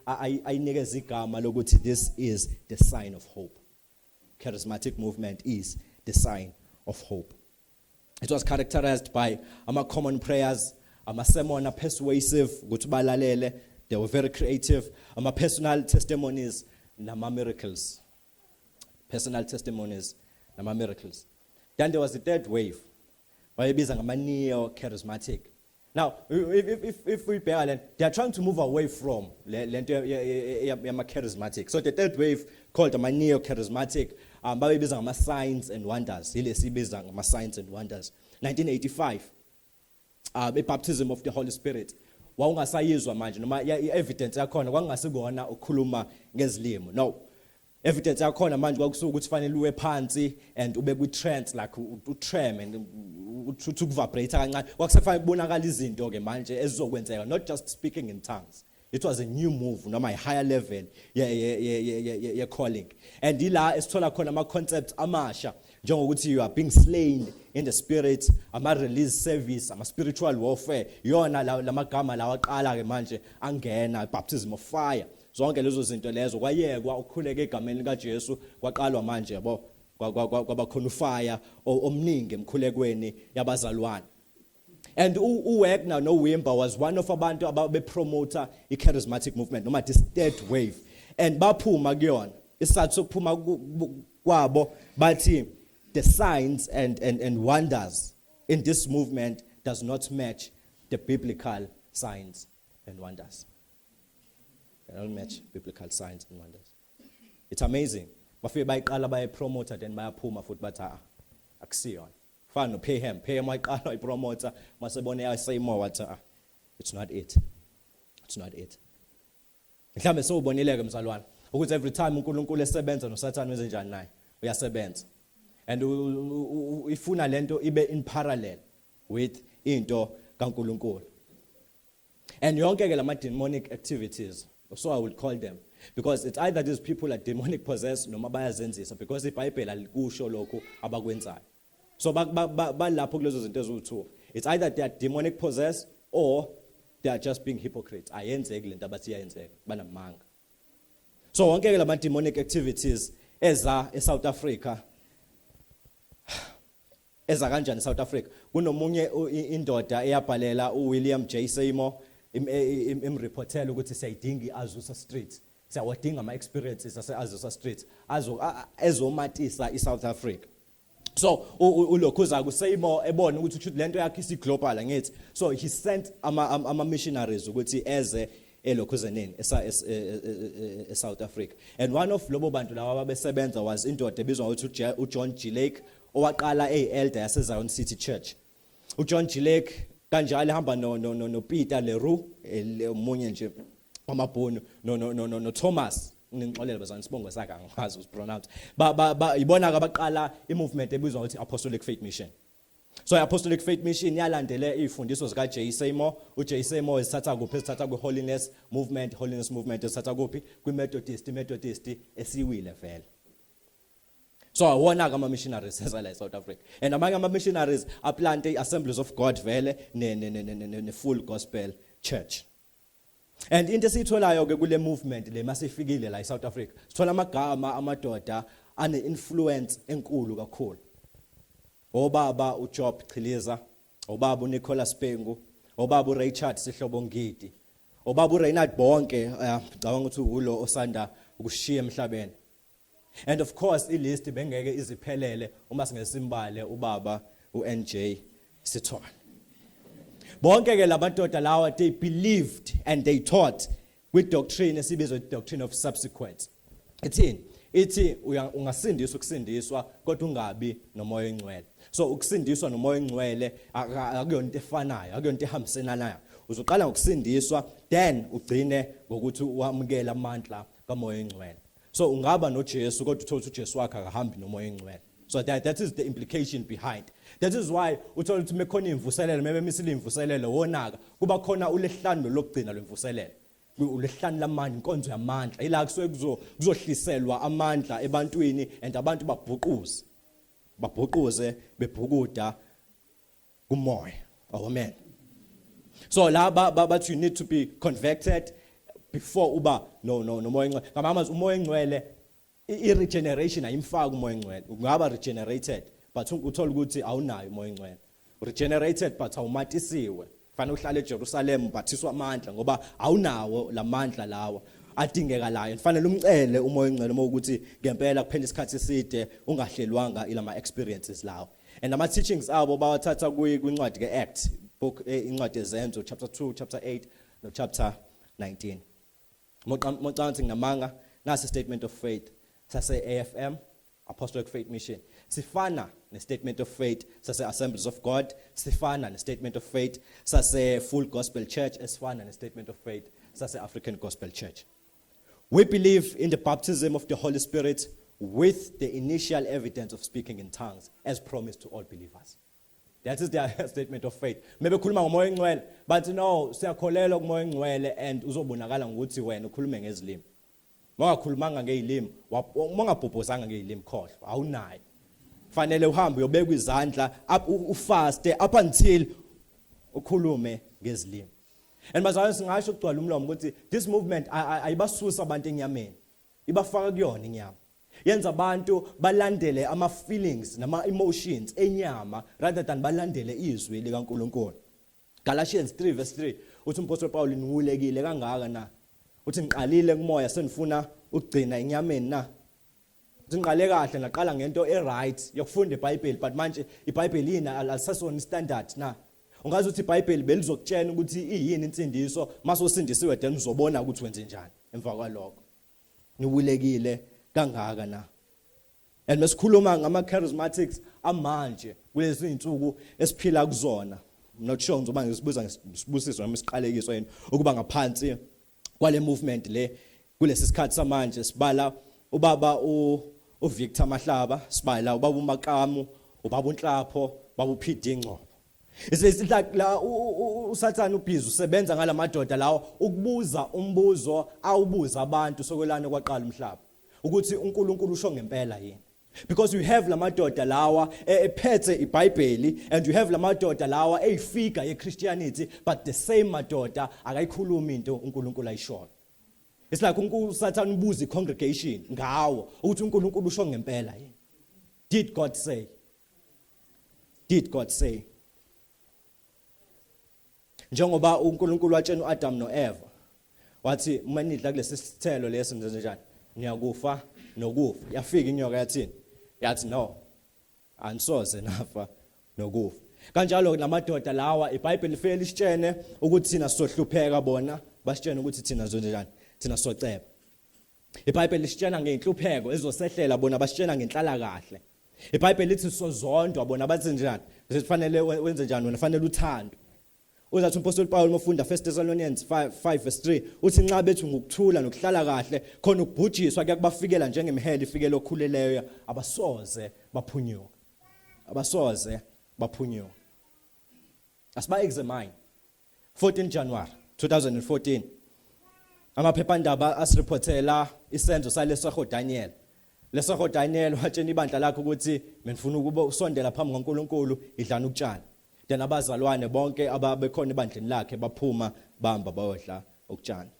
ayinikeza igama lokuthi this is the sign of hope. Charismatic movement is the sign of hope. It was characterized by ama common prayers, ama sermon persuasive ukuthi balalele, they were very creative, ama personal testimonies nama miracles. Personal testimonies nama miracles. Then there was the third wave. Bayibiza ngama neo charismatic. Now, if we bheka le, they are trying to move away from le lento yama charismatic. So the third wave called ama neo charismatic, bayibiza ngama signs and wonders. Ile sibiza ngama signs and wonders. 1985, the baptism of the Holy Spirit. Wawungasayizwa manje noma i-evidence yakhona kwakungasikona ukukhuluma ngezilimi. No. Evidence yakhona manje kwakusuka ukuthi fanele uwe phansi and ube kwi-trance, like u-trem and uthi ukuvibrate kancane. Kwakusefanele kubonakala izinto ke manje ezizokwenzeka, not just speaking in tongues. It was a new move noma a higher level ye calling. And ila esithola khona ama concepts amasha njengokuthi you are being slain in the spirit, ama release service, ama spiritual warfare. Yona lamagama lawa aqala ke manje angena, baptism of fire. Zonke lezo zinto lezo kwayekwa ukukhuleka egameni likaJesu, kwaqalwa manje yabo kwaba khona ufire omningi emkhulekweni yabazalwane. And uWagner noWimber was one of abantu ababepromota i-charismatic movement noma this third wave. And baphuma kuyona. Isizathu sokuphuma kwabo bathi the signs and wonders in this movement does not match the biblical signs and wonders. They don't match biblical signs and wonders. It's amazing. Bafike bayiqala bayipromota, then bayaphuma futhi bathi ah, akusiyona. Fana noPayham, Payham wayiqala wayipromota, masebone yaSeymour wathi ah, it's not it. It's not it. Mhlambe sewubonile ke mzalwane ukuthi every time uNkulunkulu esebenza noSathane wenze njani naye? Uyasebenza. And ifuna lento ibe in parallel with into kaNkulunkulu. And yonke ke lama demonic activities, so I would call them, because it's either these people are demonic possessed noma bayazenzisa, because iBhayibheli alikusho lokhu abakwenzayo. So balapho kulezo zinto eziwu2. It's either they are demonic possessed or they are just being hypocrites. Ayenzeki lento abathi iyenzeka, banamanga. So wonke ke lama demonic activities eza eSouth Africa. Eza kanjani eSouth Africa? Kunomunye indoda eyabhalela uWilliam J Seymour imreportela ukuthi siyayidinga iAzusa Street, siyawadinga ama experiences ase Azusa Street azo ezomatisa iSouth Africa. So ulokhuza kuSeymour ebona ukuthi kushuthi lento yakhe isi global angithi, so he sent ama missionaries ukuthi eze elokhuzeneni eSouth Africa. And one of lobo bantu laba ababesebenza was indoda ebizwa ngokuthi uJohn G Lake, owaqala eyi-elder yase Zion City Church. uJohn G Lake kanjalo ehamba no Peter Leroux, omunye nje wamabhunu, no Thomas, ningixolele bazalwane, isibongo sakhe angikwazi ukusipronounce. Ba ibona ke abaqala imovement ebizwa ngokuthi Apostolic Faith Mission. So iApostolic Faith Mission yalandele izifundiso zika J Seymour. uJ Seymour esithatha kuphi? Esithatha kwi-Holiness Movement. Holiness Movement esithatha kuphi? Kwi-Methodist. Methodist esiwile vele. So awona ke ama missionaries eza la eSouth Africa, and amanye ama missionaries aplante iAssemblies of God vele ne Full Gospel Church. And into esiyitholayo ke kule movement le masifikile la eSouth Africa, sithola amagama amadoda ane influence enkulu kakhulu. Obaba uJob Chiliza, obaba uNicholas Pengu, obaba uRichard Sihlobo Ngidi, obaba uReinhard Bonnke, ngicabanga ukuthi ulo osanda ukushiya emhlabeni. And of course ilist bengeke iziphelele uma singesimbale ubaba uNJ Sithole. Bonke ke labantu lawa, they believed and they taught Kwi-doctrine esibizwa i-doctrine of subsequence. Ithini? Ithi ungasindiswa ukusindiswa kodwa ungabi nomoya oyingcwele. So ukusindiswa nomoya oyingcwele akuyona into efanayo, akuyona into ehambiselanayo. Uzoqala ngokusindiswa then ugcine ngokuthi wamukele amandla kamoya oyingcwele. So ungaba noJesu kodwa uthole ukuthi uJesu wakhe akahambi nomoya oyingcwele. So that is the implication behind. That is why uthola ukuthi mekhona imvuselelo, mebemisile imvuselelo wonaka, kuba khona ulehlanu lokugcina lwemvuselelo. Ulehlanu lamandla, inkonzo yamandla. Ila kusuke kuzohliselwa amandla ebantwini and abantu babhuquze. Babhuquze bebhukuda kumoya. Oh, amen. So la bathi you need to be converted before uba no no nomoya engcwele. Ngamanye amazwi umoya engcwele i-regeneration ayimfaki umoya engcwele. Ungaba regenerated but uthola ukuthi awunayo umoya engcwele. Regenerated but awumatisiwe. Fanele uhlale eJerusalem ubathiswa amandla ngoba awunawo lamandla lawa adingeka layo. Fanele umcele umoya engcwele uma ukuthi ngempela kuphela isikhathi eside ungahlelwanga ilama experiences lawo. And ama teachings abo bawathatha kwincwadi ke-Act book, incwadi yeZenzo chapter 2, chapter 8 no chapter 19. Mocansi nginamanga, nasi statement of faith sase AFM, Apostolic Faith Mission. Sifana ne statement of faith sase Assemblies of God, sifana ne statement of faith sase Full Gospel Church, esifana ne statement of faith sase African Gospel Church. We believe in the baptism of the Holy Spirit with the initial evidence of speaking in tongues as promised to all believers. That is their statement of faith. Mebekhuluma ngomoya engcwele, bathi no, siyakholelwa kumoya engcwele and uzobonakala ngokuthi wena ukhulume ngezilimi. Mongakhulumanga ngezilimi, mongabhobhozanga ngezilimi, khohlwa, awunayo. Fanele uhambe uyobekwa izandla, ufaste up until ukhulume ngezilimi. And bazalwane, singasho ukugcwala umlomo ukuthi this movement ayibasusa abantu enyameni, ibafaka kuyona inyama. Yenza abantu balandele ama feelings nama emotions enyama rather than balandele izwi likaNkuluNkulu. Galatians 3 verse 3 uthi umpostoli Paul, niwulekile kangaka na? Uthi ngiqalile kumoya, senifuna ukugcina enyameni na? Uthi ngiqale kahle, ngaqala ngento e-right yokufunda iBhayibheli, but manje iBhayibheli yini alisasona standard na? Ungazi ukuthi iBhayibheli belizokutshela ukuthi iyini insindiso, mase usindisiwe then uzobona ukuthi wenze njani emva kwalokho. Niwulekile kangaka na? And mesikhuluma ngama charismatics amanje kulezi insuku esiphila kuzona, I'm not sure ngizoba ngisibuza ngisibusiso noma isiqalekiso yini ukuba ngaphansi kwale movement le kulesi sikhathi samanje. Sibala ubaba uVictor Mahlaba, sibala ubaba uMakamu, ubaba uNhlapho, baba uPD Ngcobo. It's like la uSathane ubhizi usebenza ngalamadoda lawo ukubuza umbuzo awubuza abantu sokwelana kwaqala umhlaba, ukuthi uNkulunkulu usho ngempela yini? Because you have lamadoda lawa ephethe iBhayibheli and you have lamadoda lawa eyifigure yeChristianity, but the same madoda akayikhulumi into uNkulunkulu ayishoyo. It's like uSathane ubuza icongregation ngawo ukuthi uNkulunkulu usho ngempela yini? Did God say? Did God say? Njengoba uNkulunkulu watshela uAdam noEva, wathi uma nidla kulesi sithelo lesi ngenze njani? Niyakufa nokufa. Yafika inyoka yathini? Yathi no, anisoze nafa nokufa. Kanjalo namadoda lawa, iBhayibheli lifike lisitshene ukuthi thina sizohlupheka, bona basitshene ukuthi thina sizonje njani? Thina soceba. IBhayibheli lisitshena ngeinhlupheko ezosehlela, bona basitshena ngenhlala kahle. IBhayibheli lithi sozondwa, bona bathi njani? Kufanele wenze njani wena? Fanele uthando. Uzathi umpostoli Paul uma ufunda 1 Thessalonians 5 verse 3, uthi nxa bethu ngokuthula nokuhlala kahle, khona ukubhujiswa kuyakubafikela njengemhelo ifikela okhuleleyo, abasoze baphunyuka. Abasoze baphunyuka. Asiba examine. 14 January 2014, amaphephandaba asireportela isenzo saleSoho Daniel. Lesoho Daniel watshena ibandla lakhe ukuthi menifuna ukuba usondela phambi kaNkuluNkulu, idlana ukutshani. Then abazalwane bonke ababekhona ebandleni lakhe baphuma bamba bayodla ukutshani.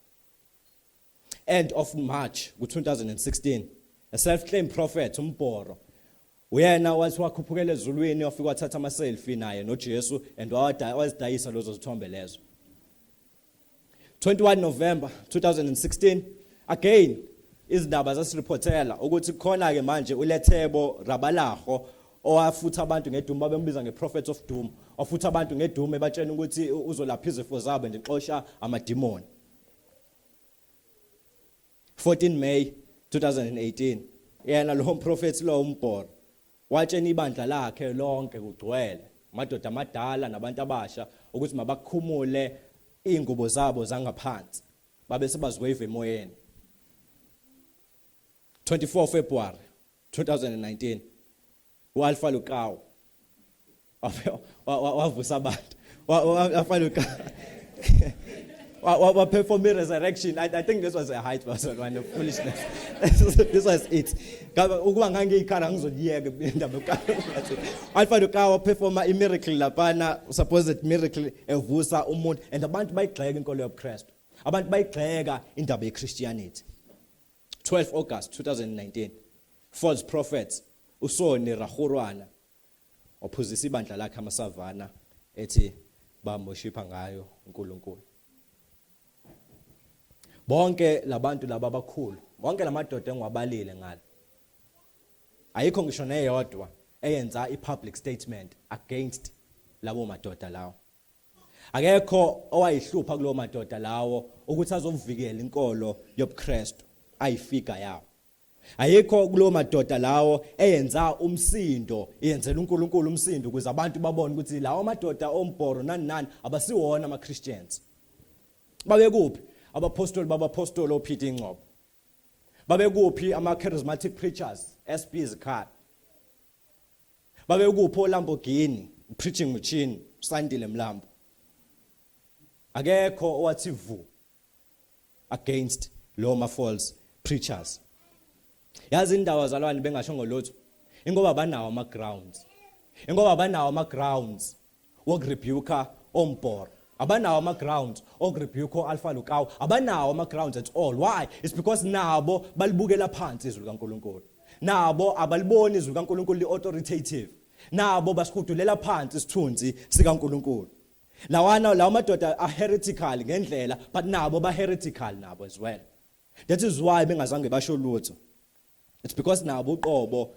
End of March ku2016, a self-claimed prophet uMboro uyena wathi wakhuphukela ezulwini, wafika wathatha ama selfie naye noJesu and wazidayisa lezo zithombe lezo. 21 November 2016, again izindaba zasireportela ukuthi khona ke manje uLethebo Rabalaho owafutha abantu ngedoom, babembiza ngeProphet of Doom, wafutha abantu ngedoom ebatshena ukuthi uzolapha izifo zabo ndixosha amadimoni. 14 May 2018, yena lo prophet lo umbhoro watshena ibandla lakhe lonke kugcwele amadoda amadala nabantu abasha ukuthi mabakhumule ingubo zabo zangaphansi babe sebaziwave emoyeni. 24 February 2019, uAlpha Lukau wavusa abantu. Alpha Lukau wa perform resurrection. I think this was a height, bazalwane, of foolishness. This was it. Ukuba ngangiyikhala ngizoliyeka indaba. Alpha Lukau perform a miracle lapana, supposed miracle, evusa umuntu, and abantu bayigxeka inkolo yobuKristu, abantu bayigxeka indaba yeChristianity. 12 August 2019, false prophets uSoni Rahurwana waphuzisa ibandla lakhe amasavana ethi bamworshipha ngayo uNkulunkulu. Bonke labantu laba abakhulu, bonke lamadoda engiwabalile ngalo, ayikho ngisho neyodwa eyenza i-public statement against labo madoda lawo. Akekho owayihlupha kulowo madoda lawo ukuthi azovikela inkolo yobuKristu ayifika yawo. Ayikho kulowo madoda lawo eyenza umsindo, iyenzela uNkulunkulu umsindo ukuze abantu babone ukuthi lawo madoda ombhoro nani nani abasiwona ama Christians. Babekuphi abapostoli babapostoli oPeter Ingcobo? Babekuphi ama charismatic preachers, SB Zikhali? Babekuphi oLamborghini preaching machine, Sandile Mlambo? Akekho owathi vu against lo ma false preachers. Yazi indawo zalwane bengasho ngolutho, ingoba banawo ama grounds, ingoba banawo ama grounds wokurebuka ombhoro, abanawo ama grounds okurebuke o-Alpha Lukau, abanawo ama grounds at all. Why? It's because nabo balibukela phansi izwi likaNkulunkulu, nabo abaliboni izwi likaNkulunkulu li-authoritative, nabo basihudulela phansi isithunzi sikaNkulunkulu. Lawana lawo madoda are heretical ngendlela, but nabo ba heretical nabo as well. That is why bengazange basho lutho. It's because nabo uqobo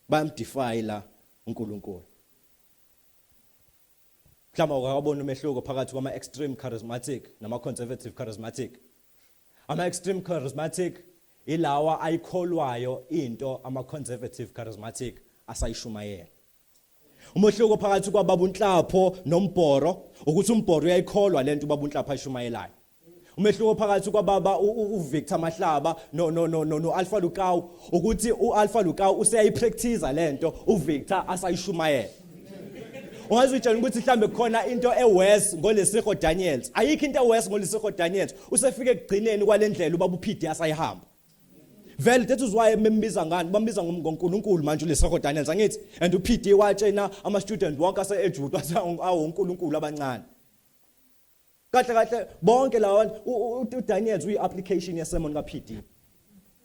bayamdefile uNkulunkulu. Mhlawumbe awukabona umehluko phakathi kwama extreme charismatic nama conservative charismatic. Ama extreme charismatic ilawa ayikholwayo into ama conservative charismatic asayishumayela. Umehluko phakathi kwababa uNhlapho nombhoro ukuthi umbhoro uyayikholwa lento ubaba uNhlapho ayishumayelayo. Umehluko phakathi kwababa uVictor Mahlaba no Alpha Lukau ukuthi uAlpha Lukau useyayipractice lento uVictor asayishumayela. Ungazitshela ukuthi mhlambe khona into eworse ngoLesego Daniels. Ayikho into eworse ngoLesego Daniels. Usefike ekugcineni kwalendlela ubaba uPD asayihamba. Vele that is why membiza ngani, bambiza ngoNkulunkulu manje uLesego Daniels, angithi? And uPD watshena ama student wonke ase Edgewood wathi awoNkulunkulu abancane. Kahle kahle bonke lawa uDaniels uyi application yesermon kaPD.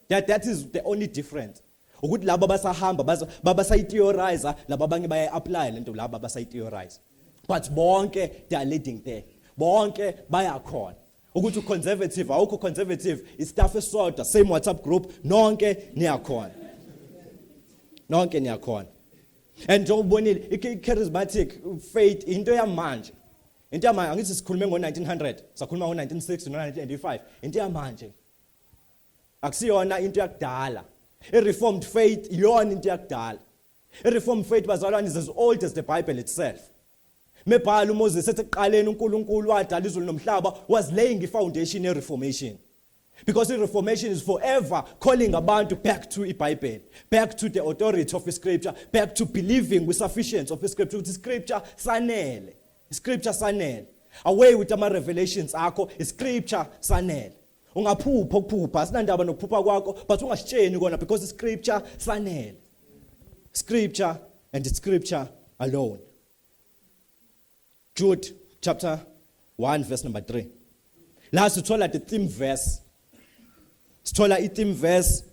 That is the only difference. Ukuthi laba basahamba basayitheorize, laba abanye baya apply lento laba basayitheorize. But bonke they are leading there. Bonke bayakhona. Ukuthi uconservative awukho conservative, istaff esodwa, same WhatsApp group, nonke niyakhona. Nonke niyakhona. And njengoba ubonile i-charismatic faith into yamanje. Into yamanje, angithi sikhulume ngo-1900, sakhuluma ngo-1960 no-1985, into yamanje. Akusiyona into yakudala. I-reformed faith iyona into yakudala. I-reformed faith, bazalwane, is as old as the Bible itself. Mebhala uMoses ethi ekuqaleni uNkulunkulu wadala izulu nomhlaba, was laying i-foundation ye-reformation. Because the reformation is forever calling abantu back to iBhayibheli, back to the authority of the scripture, back to believing with sufficiency of the scripture, ukuthi scripture sanele. Scripture sanele. Away with ama revelations akho, scripture sanele. Ungaphupha ukuphupha, asinandaba nokuphupha kwakho, but ungasitsheni kona because scripture sanele. Scripture and scripture alone. Jude chapter 1 verse number 3. La sithola the theme verse. Sithola i theme verse.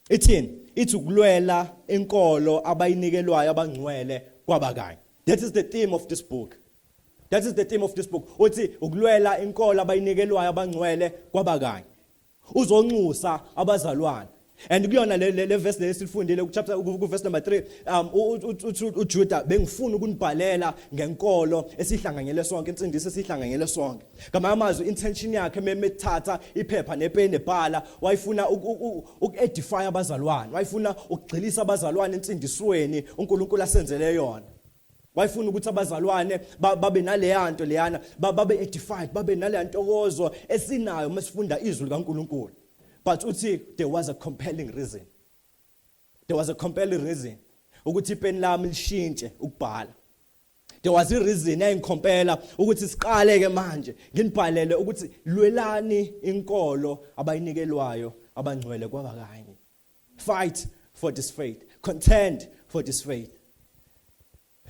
Ithini? Ithi ukulwela inkolo abayinikelwayo abangcwele kwabakanye. That is the theme of this book. That is the theme of this book. Uthi ukulwela inkolo abayinikelwayo abangcwele kwabakanye. Uzonxusa abazalwane. And kuyona le verse lesifundile ku chapter, ku verse number 3, uthi uJuda, "Bengifuna ukunibhalela ngenkolo esihlanganyele sonke, insindiso esihlanganyele sonke." Ngamanye amazwi, intention yakhe memethatha iphepha nepeni ebhala, wayefuna uku-edify abazalwane, wayefuna ukugxilisa abazalwane insindisweni uNkulunkulu asenzele yona. Wayefuna ukuthi abazalwane babe naleya nto leyana, babe edified, babe naleya ntokozo esinayo masifunda izwi likaNkulunkulu. But uthi there was a compelling reason, there was a compelling reason ukuthi ipeni lami lishintshe ukubhala. There was a reason eyayingicompela ukuthi siqale ke manje nginibhalele ukuthi lwelani inkolo abayinikelwayo abangcwele kwaba kanye. Fight for this faith, contend for this faith.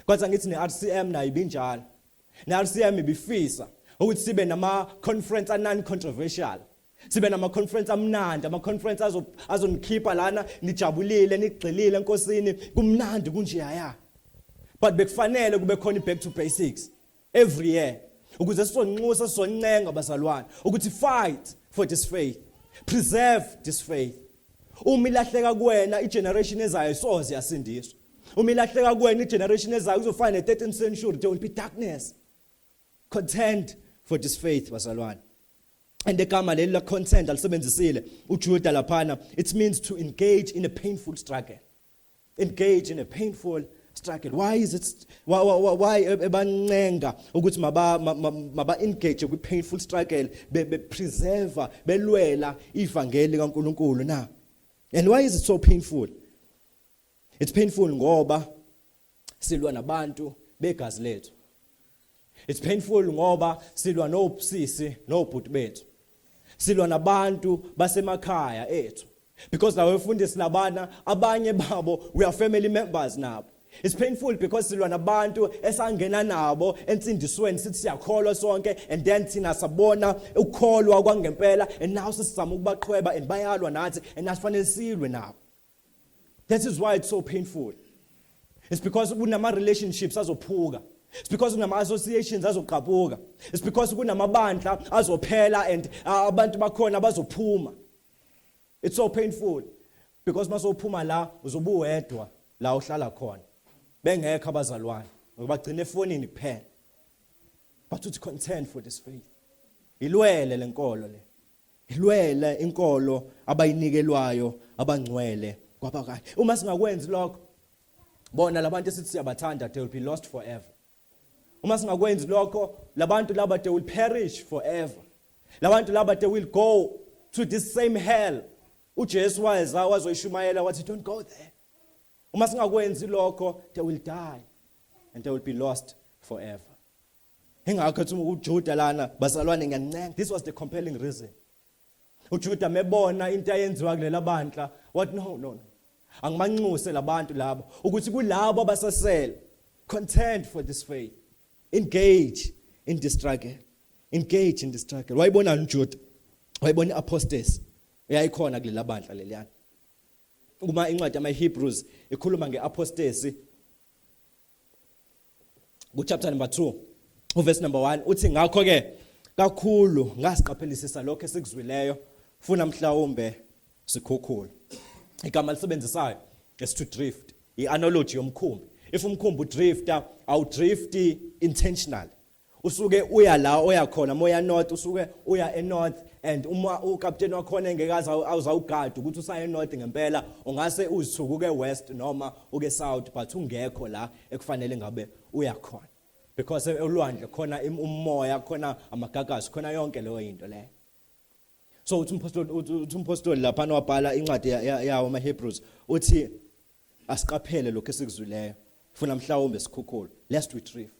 Kodwa ngithi ne-RCM nayo ibinjalo. Ne-RCM ibifisa ukuthi sibe nama conference a non controversial, sibe nama conference amnandi, ama conference azonikhipha lana nijabulile, nigxilile enkosini, kumnandi kunje yaya. But bekufanele kube khona i-back to basics every year ukuze sizonxusa, sizoncenga abazalwane ukuthi fight for this faith, preserve this faith. Uma ilahleka kuwena, igeneration ezayo soze yasindiswa. Uma ilahleka kuwena, igeneration ezayo kuzofana ne-13th century, there will be darkness. Contend for this faith, bazalwane. And igama leli la contend alisebenzisile uJuda laphana, it means to engage in a painful struggle, engage in a painful struggle. Why is it why ebancenga ukuthi maba engage kwi painful struggle, be preserve, belwela ivangeli kaNkuluNkulu na? And why is it so painful? It's painful ngoba silwa nabantu begazi lethu. It's painful ngoba silwa nobusisi nobhuti bethu, silwa nabantu basemakhaya ethu, because lawo mfundisi labana abanye babo we are family members nabo. It's painful because silwa nabantu esangena nabo ensindisweni, sithi siyakholwa sonke, and then thina sabona ukukholwa kwangempela, and now sesizama ukubaqhweba and bayalwa nathi, and asifanele silwe nabo. That is why it's so painful. It's because kunama relationships azophuka. It's because kunama associations azoqhapuka. It's because kunamabandla azophela and abantu bakhona bazophuma. It's so painful because masophuma la uzobuwedwa la uhlala khona. Bengekho abazalwane. Ngibagcina efonini kuphela. But to contend for this faith. Ilwele lenkolo le. Ilwele inkolo abayinikelwayo abangcwele kwaba kanye. Uma singakwenzi lokho, bona labantu esithi siyabathanda, they will be lost forever. Uma singakwenzi lokho, labantu laba, they will perish forever. Labantu laba, they will go to this same hell uJesu weza wazoyishumayela wathi don't go there. Uma singakwenzi lokho, they will die and they will be lost forever. Ingakho ethi uJuda lana, "Bazalwane, ngiyancenga." This was the compelling reason. UJuda mebona into ayenziwa kulela bandla wathi, "No, no, no, angimanxuse labantu labo ukuthi kulabo abasasele, contend for this faith, engage in the struggle, engage in the struggle." Wayibona uJuda? Wayibona iapostasy uyayikhona kulela bandla leliyana. Uma incwadi yama Hebrews ikhuluma ngeapostasy ku chapter number 2 uverse number 1, uthi, "Ngakho ke kakhulu ngasiqaphelisisa lokho esikuzwileyo, funa mhlawumbe sikhukhule." Igama lisebenzisayo is to drift, ianalogy yomkhumbi. If umkhumbi udrifta, awudrift intentionally, usuke uya la oya khona. Moya north, usuke uya enorth, and uma ukapteni wakhona engekazi awuzawugada ukuthi usaye enorth ngempela, ungase uzithuke west noma uke south, but ungekho la ekufanele ngabe uya khona, because olwandle khona umoya, khona amagagasi, khona yonke leyo into leyo. So uthi umpostoli lapha wabhala incwadi yawo ama Hebrews, uthi asiqaphele lokho esikuzwileyo, funa mhlawumbe sikhukhule, lest we drift.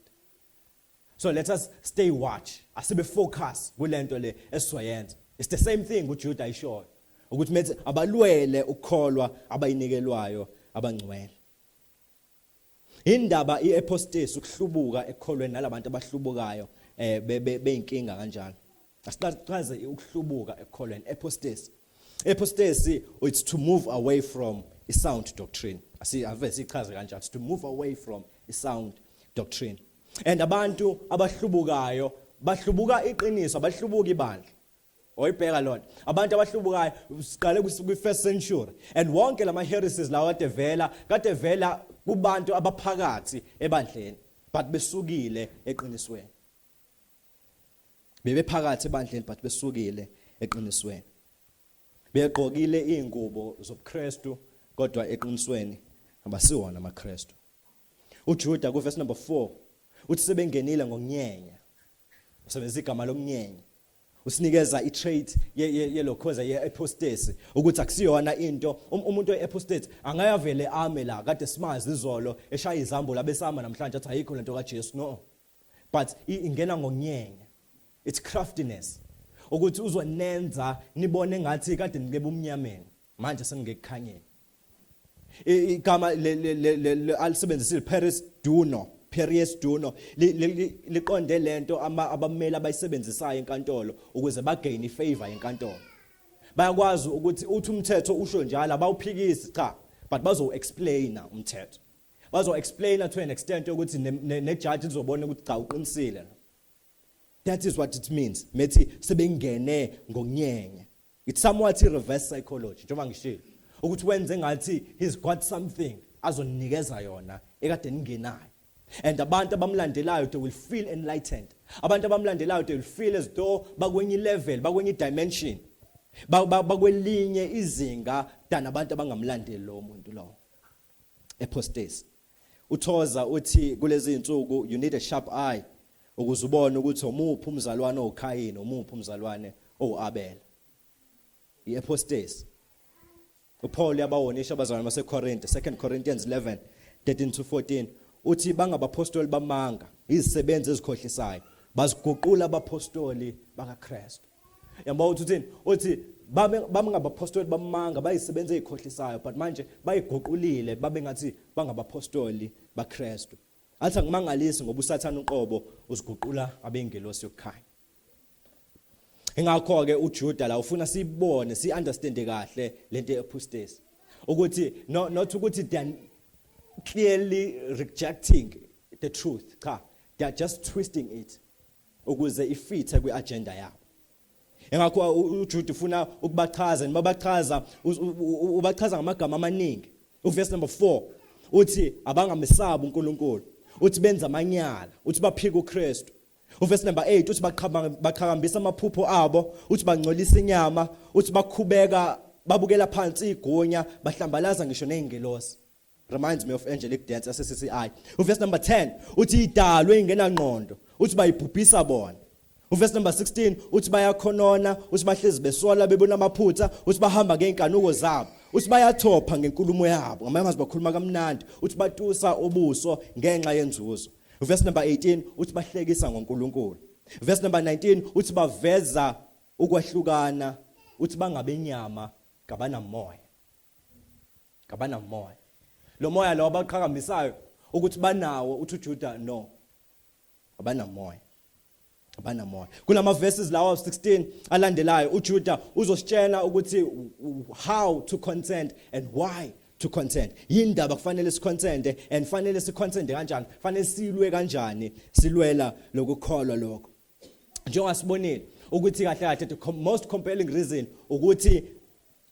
So let us stay watch, asibe focus kulento le esizoyenza. It's the same thing uJudah ayishoyo ukuthi methi abalwele ukukholwa abayinikelwayo abangcwele. Indaba iapostasy, ukuhlubuka ekukholweni, nalabantu abahlubukayo beyinkinga kanjalo. Asiqaze ukuhlubuka ekukholweni, apostasy. Apostasy, it's to move away from a sound doctrine. Asi ave sichaze kanjalo, it's to move away from a sound doctrine. And abantu abahlubukayo bahlubuka iqiniso, abahlubuka ibandla. Oyibheka lona. Abantu abahlubukayo siqale kwi first century and wonke lama heresies lawa kade vela kade vela kubantu abaphakathi ebandleni but besukile eqinisweni. Bebephakathi ebandleni but besukile eqinisweni. Begqokile izingubo zobuKristu kodwa eqinisweni abasiwona amaKristu. UJuda ku verse number 4 uthi sebengenile ngokunyenya. Usebenzisa igama lokunyenya. Usinikeza i-trait yelokhoza ye-apostasy ukuthi akusiyona into umuntu we-apostate angayavele ame la kade simazi izolo eshaya izambulo abesama namhlanje athi ayikho lento kaJesu. No, but ingena ngokunyenya. It's craftiness ukuthi uzonenza nibone ngathi kade nike bumnyameni, manje seningekukhanyeni. Igama alisebenzisile, perisduno, perisduno, liqonde lento abameli abayisebenzisayo enkantolo ukuze bagain ifavor enkantolo. Bayakwazi ukuthi uthi umthetho usho njalo, abawuphikisi cha, but bazo explaina umthetho, bazo explaina to an extent yokuthi ne judge izobona ukuthi cha, uqinisile. That is what it means methi sebengene ngokunyenya. It's somewhat reverse psychology, njengoba ngishilo ukuthi wenze ngathi he's got something azonikeza yona ekade ningenayo, and abantu abamlandelayo, they will feel enlightened. Abantu abamlandelayo, they will feel as though bakwenye level, bakwenye dimension, bakwelinye izinga than abantu abangamlandeli lo muntu lo. Apostasy. UTozer uthi kulezi insuku you need a sharp eye ukuze ubone ukuthi omuphi umzalwane oKhayini, omuphi umzalwane oAbel. Iapostasy. UPaul yabawonisha abazalwane baseCorinth, 2 Corinthians 11 13 to 14, uthi bangabapostoli bamanga, izisebenzi ezikhohlisayo, baziguqula abapostoli bakaKristu. Yabo, uthi uthini? Uthi babe bangabapostoli bamanga, bayisebenzi ezikhohlisayo, but manje bayiguqulile babe ngathi bangabapostoli baKristu. Athi akumangalisi ngoba uSathane uqobo uziguqula abengelosi yokukhanya. Ingakho ke uJuda la ufuna sibone, si understand kahle lento yeapostasy, ukuthi no, not ukuthi they are clearly rejecting the truth, cha, they are just twisting it ukuze ifithe kwiagenda yabo. Engakho uJude ufuna ukubachaza, nibabachaza, ubachaza ngamagama amaningi. Uverse number 4 uthi abangamesabi uNkulunkulu, uthi benza amanyala, uthi baphika uKristu. Uverse number 8 uthi baqhakambisa amaphupho abo, uthi bangcolisa inyama, uthi bakhubeka, babukela phansi igunya, bahlambalaza ngisho nezingelosi. Reminds me of Angelic Dance yase-CCI. Uverse number 10 uthi idalwe ingenangqondo, uthi bayibhubhisa bona. Uverse number 16 uthi bayakhonona, uthi bahlezi besola, bebona amaphutha, uthi bahamba ngeenkanuko zabo, uthi bayathopha ngenkulumo yabo, ngamanye amazwi bakhuluma kamnandi, uthi batusa ubuso ngenxa yenzuzo. Verse number 18 uthi bahlekisa ngoNkulunkulu. Verse number 19 uthi baveza ukwahlukana, uthi bangabenyama, kabanamoya, kabanamoya. Lo moya lo abaqhakambisayo ukuthi banawo, uthi uJuda no, abanamoya, abanamoya. Kulama verses lawa 16 alandelayo, uJuda uzositshela ukuthi how to contend and why to contend. Yindaba kufanele sicontende and fanele sicontende kanjani, fanele silwe kanjani, silwela lokukholwa lokho. Njengoba sibonile ukuthi kahle kahle the most compelling reason ukuthi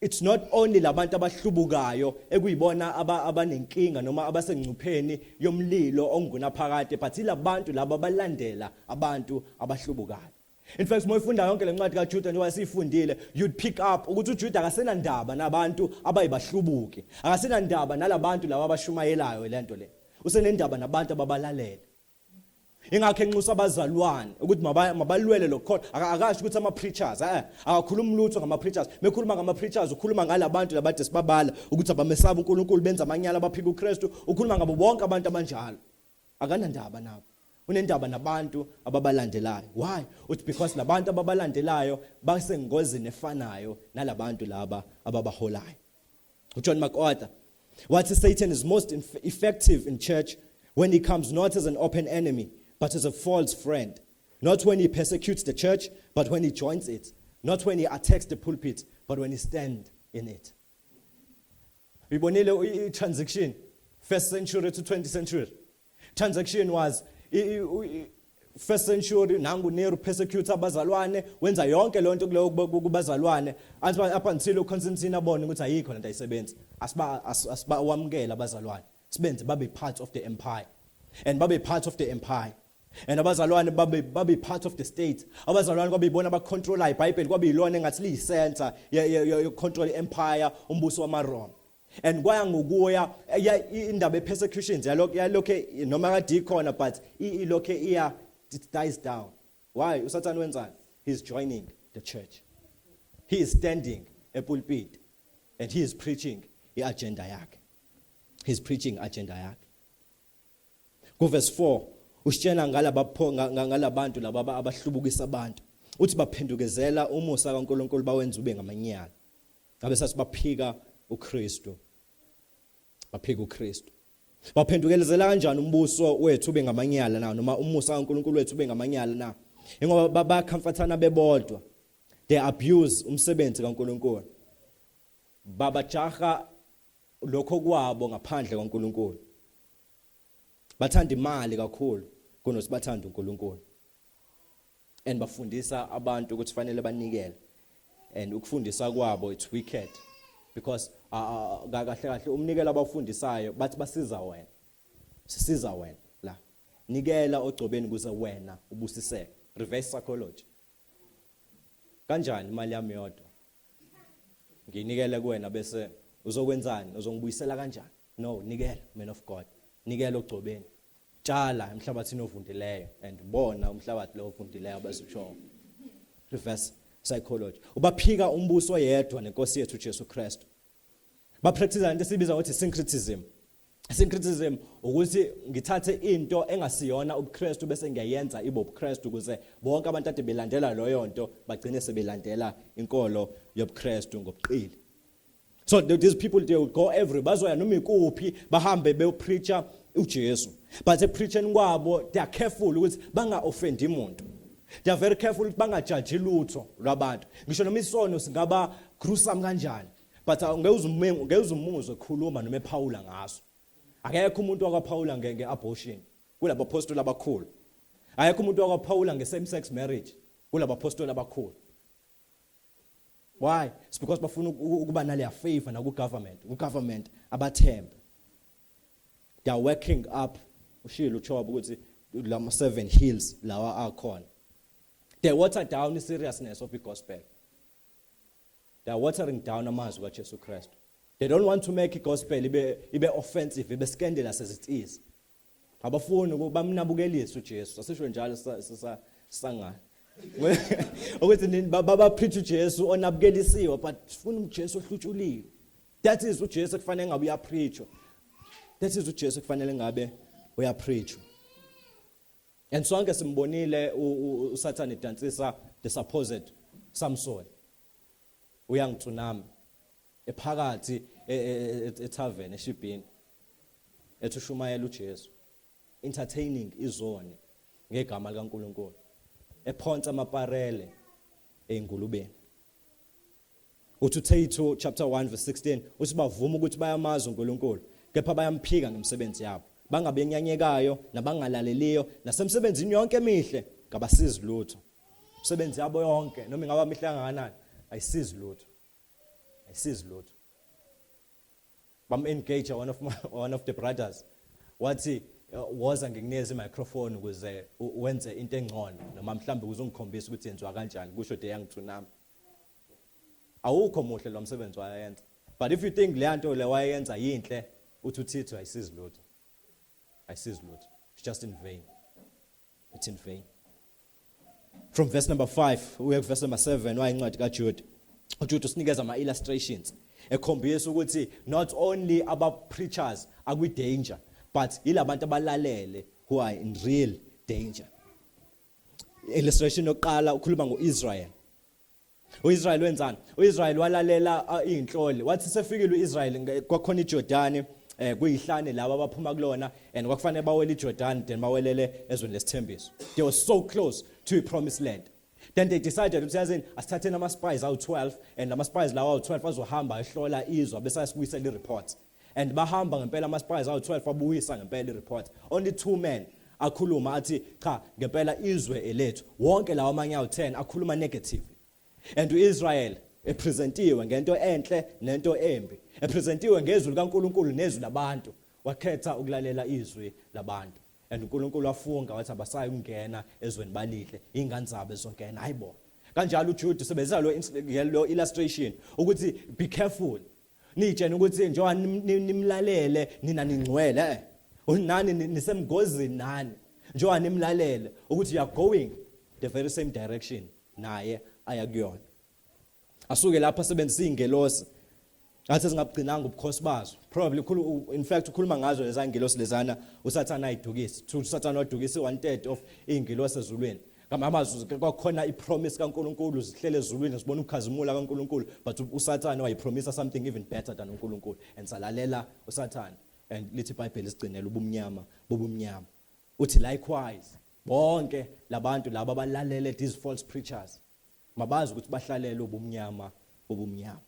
it's not only labantu abahlubukayo ekuyibona abanenkinga noma abasengcupheni yomlilo ongunaphakade, but ilabantu laba abalandela abantu abahlubukayo. In fact, uma uyifunda yonke lencwadi kaJuda njengoba siyifundile, you'd pick up ukuthi uJuda akasenandaba nabantu abayibahlubuki, akasenandaba nalabantu laba abashumayelayo lento le, usenendaba nabantu ababalalela. Ingakho enxusa abazalwane ukuthi mabalwele lokukholwa. Akasho ukuthi ama-preachers, akakhulumi lutho ngama-preachers. Mekhuluma ngama-preachers, ukhuluma ngalabantu labade sibabala ukuthi abamesaba uNkulunkulu, benza amanyala, abaphika uKristu. Ukhuluma ngabo bonke abantu abanjalo, akanandaba nabo, unendaba nabantu ababalandelayo. Why? Uthi because labantu ababalandelayo basengozini efanayo nalabantu laba ababaholayo. UJohn MacArthur wathi Satan is most effective in church when he comes not as an open enemy but as a false friend, not when he persecutes the church but when he joins it, not when he attacks the pulpit but when he stands in it. Uyibonile i-transaction, first century to 20th century transaction was First century, nangu Nero persecute abazalwane, wenza yonke lonto kuleyo kubazalwane up until uConstantine abone ukuthi ayikho lento, ayisebenzi, asiba wamukela abazalwane, sibenze babe part of the empire, and babe part of the empire, and abazalwane babe part of the state. Abazalwane kwabe ibona abacontrola iBhayibheli, kwabe yilona engathi liyicenter yokucontrol i-empire, umbuso wamaRoma. And kwaya ngokuya indaba ye-persecutions yalokho, noma kade ikhona, but ilokho iya, it dies down. Why? USathane wenzani? He's joining the church. He is standing epulpit and he is preaching i-agenda yakhe. He's preaching agenda yakhe. Kuverse 4 usitshela ngalabantu laba abahlubukisa abantu. Uthi baphendukezela umusa kaNkuluNkulu bawenza ube ngamanyala. Ngabe sathi baphika uKristu. Baphika uKristu. Baphendukezela kanjani umbuso wethu ube ngamanyala na, noma umusa kaNkuluNkulu wethu ube ngamanyala na? Ingoba bayacomfortana bebodwa. They abuse umsebenzi kaNkuluNkulu. Babajaha lokho kwabo ngaphandle kaNkuluNkulu. Bathanda imali kakhulu kunokuthi bathanda uNkulunkulu. And bafundisa abantu ukuthi fanele banikele. And ukufundisa kwabo, it's wicked, because kahle kahle umnikelo abafundisayo, bathi basiza wena. Sisiza wena la. Nikela ogcobeni ukuze wena ubusiseke. Reverse psychology. Kanjani imali yami yodwa nginikele kuwena, bese uzokwenzani? Uzongibuyisela kanjani? No, nikela, man of God. Nikela ogcobeni. Tshala emhlabathini ovundileyo and bona umhlabathi lo ovundileyo abazutsho. Reverse psychology. Ubaphika umbuso yedwa nenkosi yethu Jesu Kristu. Bapractice into esibiza ngokuthi syncretism. Syncretism ukuthi ngithathe into engasiyona ubuKristu bese ngiyayenza ibe ubuKristu, ukuze bonke abantu ade belandela leyo nto bagcine sebelandela inkolo yobuKristu ngobuqili. So these people, they will go every, bazoya noma ikuphi, bahambe beyopreacha uJesu. But ekupreacheni kwabo, they are careful ukuthi banga offend umuntu. They are very careful ukuthi bangajaji lutho lwabantu. Ngisho noma isono singaba gruesome kanjani, but ngeke uzumuzwe ekhuluma noma ephawula ngaso. Akekho umuntu wakaphawula ngeabortion kulabapostoli abakhulu. Akekho umuntu wakaphawula nge-same sex marriage kulabapostoli abakhulu. Why? It's because bafuna ukuba naleya favor naku government. U government abathembe. They are working up, ushilo uChobo ukuthi lama seven hills lawa akhona. They water down the seriousness of the gospel. They are watering down amazwi kaJesu Kristu. They don't want to make igospel ibe offensive, ibe scandalous as it is. Abafuni ukuba bamnabukelise uJesu. Asisho njalo sangana. Ukuthi nini baba preach uJesu onabukelisiwe, but sifuna uJesu ohlutshuliwe. That is uJesu kufanele ngabe uyapreachwa. That is uJesu kufanele ngabe uyapreachwa. And sonke simbonile uSathane edansisa the supposed Samson. Uyoung Tsunami ephakathi etavern eshibhini, ethi ushumayela uJesu, entertaining izoni ngegama likaNkuluNkulu, ephonsa amaparele eyingulubeni. Uthi uTito chapter 1 verse 16, uthi bavuma ukuthi bayamazi uNkulunkulu, kepha bayamphika ngemisebenzi yabo, bangabenyanyekayo nabangalaleliyo, nasemsebenzini yonke emihle ngabasizi lutho. Umsebenzi yabo yonke, noma ingaba mihle kangakanani, ayisizi lutho, ayisizi lutho. Bam engage one of the brothers, wathi, "Woza ngikunikeze imicrophone ukuze wenze into engcono, noma mhlambe ukuze ungikhombise ukuthi yenziwa kanjani," kusho the Young Tsunami. Awukho muhle lo msebenzi wayenza, but if you think le nto le wayenza yinhle, uthi uThithu ayisizi lutho, ayisizi lutho. It's just in vain, it's in vain. From verse number 5 uye verse number 7 wayincwadi kaJude, uJude usinikeza ama illustrations ekhombisa ukuthi not only aba preachers akwi danger, but yilabantu abalalele who are in real danger. Illustration yokuqala, ukhuluma ngoIsrael. uIsrael wenzani? uIsrael walalela izinhloli. Wathi sefikile uIsrael, kwakhona iJordani, kuyihlane laba abaphuma kulona, and kwakufanele bawele iJordan, then bawelele ezweni lesithembiso. They were so close to a promised land. Then they decided ukuthi, yazini, asithatheni ama spies awu12, and ama spies lawa awu12 azohamba ehlola izwe bese asibuyisela i-report. And bahamba ngempela ama spies awu12, abuyisa ngempela i-report. Only two men. Akhuluma athi cha, ngempela izwe elethu. Wonke lawo amanye awu10 akhuluma negatively. And uIsrael epresentiwe ngento enhle nento embi, epresentiwe ngezwi likaNkuluNkulu nezwi labantu, wakhetha ukulalela izwi labantu. And uNkulunkulu wafunga wathi abasayi ukungena ezweni balidle, ingane zabo ezongena. Hayibo, kanjalo uJude usebenzisa lo illustration ukuthi be careful, nitshena ukuthi njengoba nimlalele nina ningcwele, nani nisemngozini, nani njengoba nimlalele ukuthi you are going the very same direction naye aya kuyona. Asuke lapha asebenzisa ingelosi, athi singabugcinanga ubukhosi bazo. Probably ukhulu, in fact ukhuluma ngazo leza ngelosi lezana uSathana ayidukisi. USathana wadukisa 1/3 of ingelosi ezulwini. Ngamazwi, kwakhona ipromise kaNkuluNkulu, zihlele ezulwini sibona ukukhazimula kaNkuluNkulu, but uSathana wayipromisa something even better than uNkulunkulu, and salalela uSathana, and lithi iBhayibheli sigcinela ubumnyama bobumnyama. Uthi likewise bonke labantu laba abalalele these false preachers mabazi ukuthi bahlalele ubumnyama bobumnyama.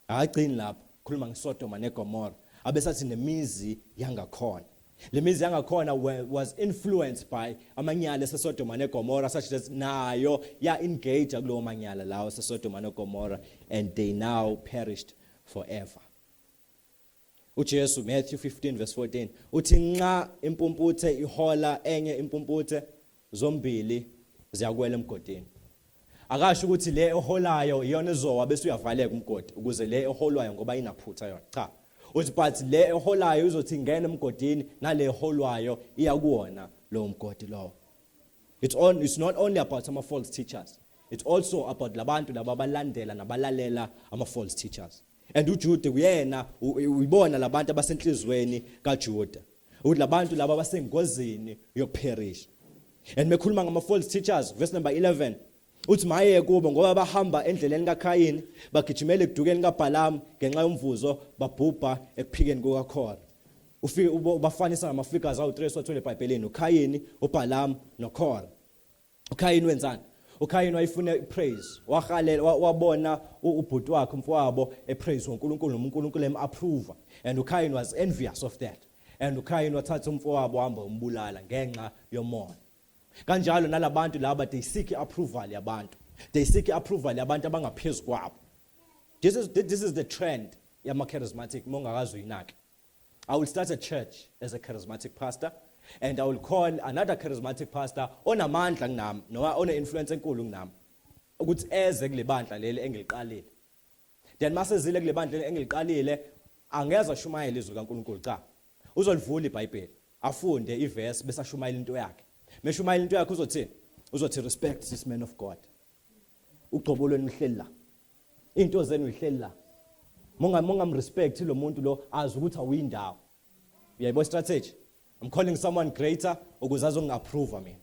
Akagcini lapho, khuluma ngeSodoma neGomora, abesathi nemizi yangakhona. Le mizi yangakhona was influenced by amanyala eseSodoma neGomora, such that nayo ya engage kulowo manyala lawo eseSodoma neGomora, and they now perished forever. UJesu, Matthew 15 verse 14, uthi nxa impumputhe ihola enye impumputhe, zombili ziyakwela emgodini. Akasho ukuthi le eholayo iyona ezowa bese uyavaleka umgodi ukuze le eholwayo ngoba inaphutha yona. Cha, uthi but le eholayo izothi ingena emgodini, nale eholwayo iya kuwona lowo mgodi lowo. It's not only about ama false teachers, it's also about labantu laba abalandela nabalalela ama false teachers. And uJude kuyena uyibona labantu abasenhlizweni kaJuda ukuthi labantu laba basengozini yokuperish. And mekhuluma ngama false teachers, verse number 11 uthi maye kubo, ngoba bahamba endleleni kaKhayini, bagijimela ekudukeni kaBalaam, ngenxa yomvuzo babhubha ekuphikeni kukaKhora. Ufike ubafanisa ngama figures awu3 esiwathole eBhayibhelini, uKhayini, uBalaam noKhora. uKhayini wenzani? uKhayini wayefuna ipraise, wahalela, wabona ubhuti wakhe, umfowabo, epraise uNkulunkulu noma uNkulunkulu em-approve, and uKhayini was envious of that, and uKhayini wathatha umfowabo wahamba umbulala ngenxa yomona. Kanjalo nalabantu laba, they seek approval yabantu, they seek approval yabantu abangaphezulu kwabo. This is the trend yama charismatic mongakazi uyinake. I will start a church as a charismatic pastor and I will call another charismatic pastor onamandla kunami noma one influence enkulu kunami ukuthi eze kule bandla leli engiliqalile. Then masezile kule bandla leli engiliqalile, angeze ashumayele izwi kaNkuluNkulu. Cha, uzolivula iBhayibheli, afunde iverse, bese ashumayela into yakhe. Meshumayela into yakhe uzothi respect this man of God, ugcobo lwenu uhleli la, into zenu uhleli la, mongamrespect lo muntu lo, azi ukuthi awuyindawo. Uyayibona strategy? I'm calling someone greater ukuze azongi-approve mina,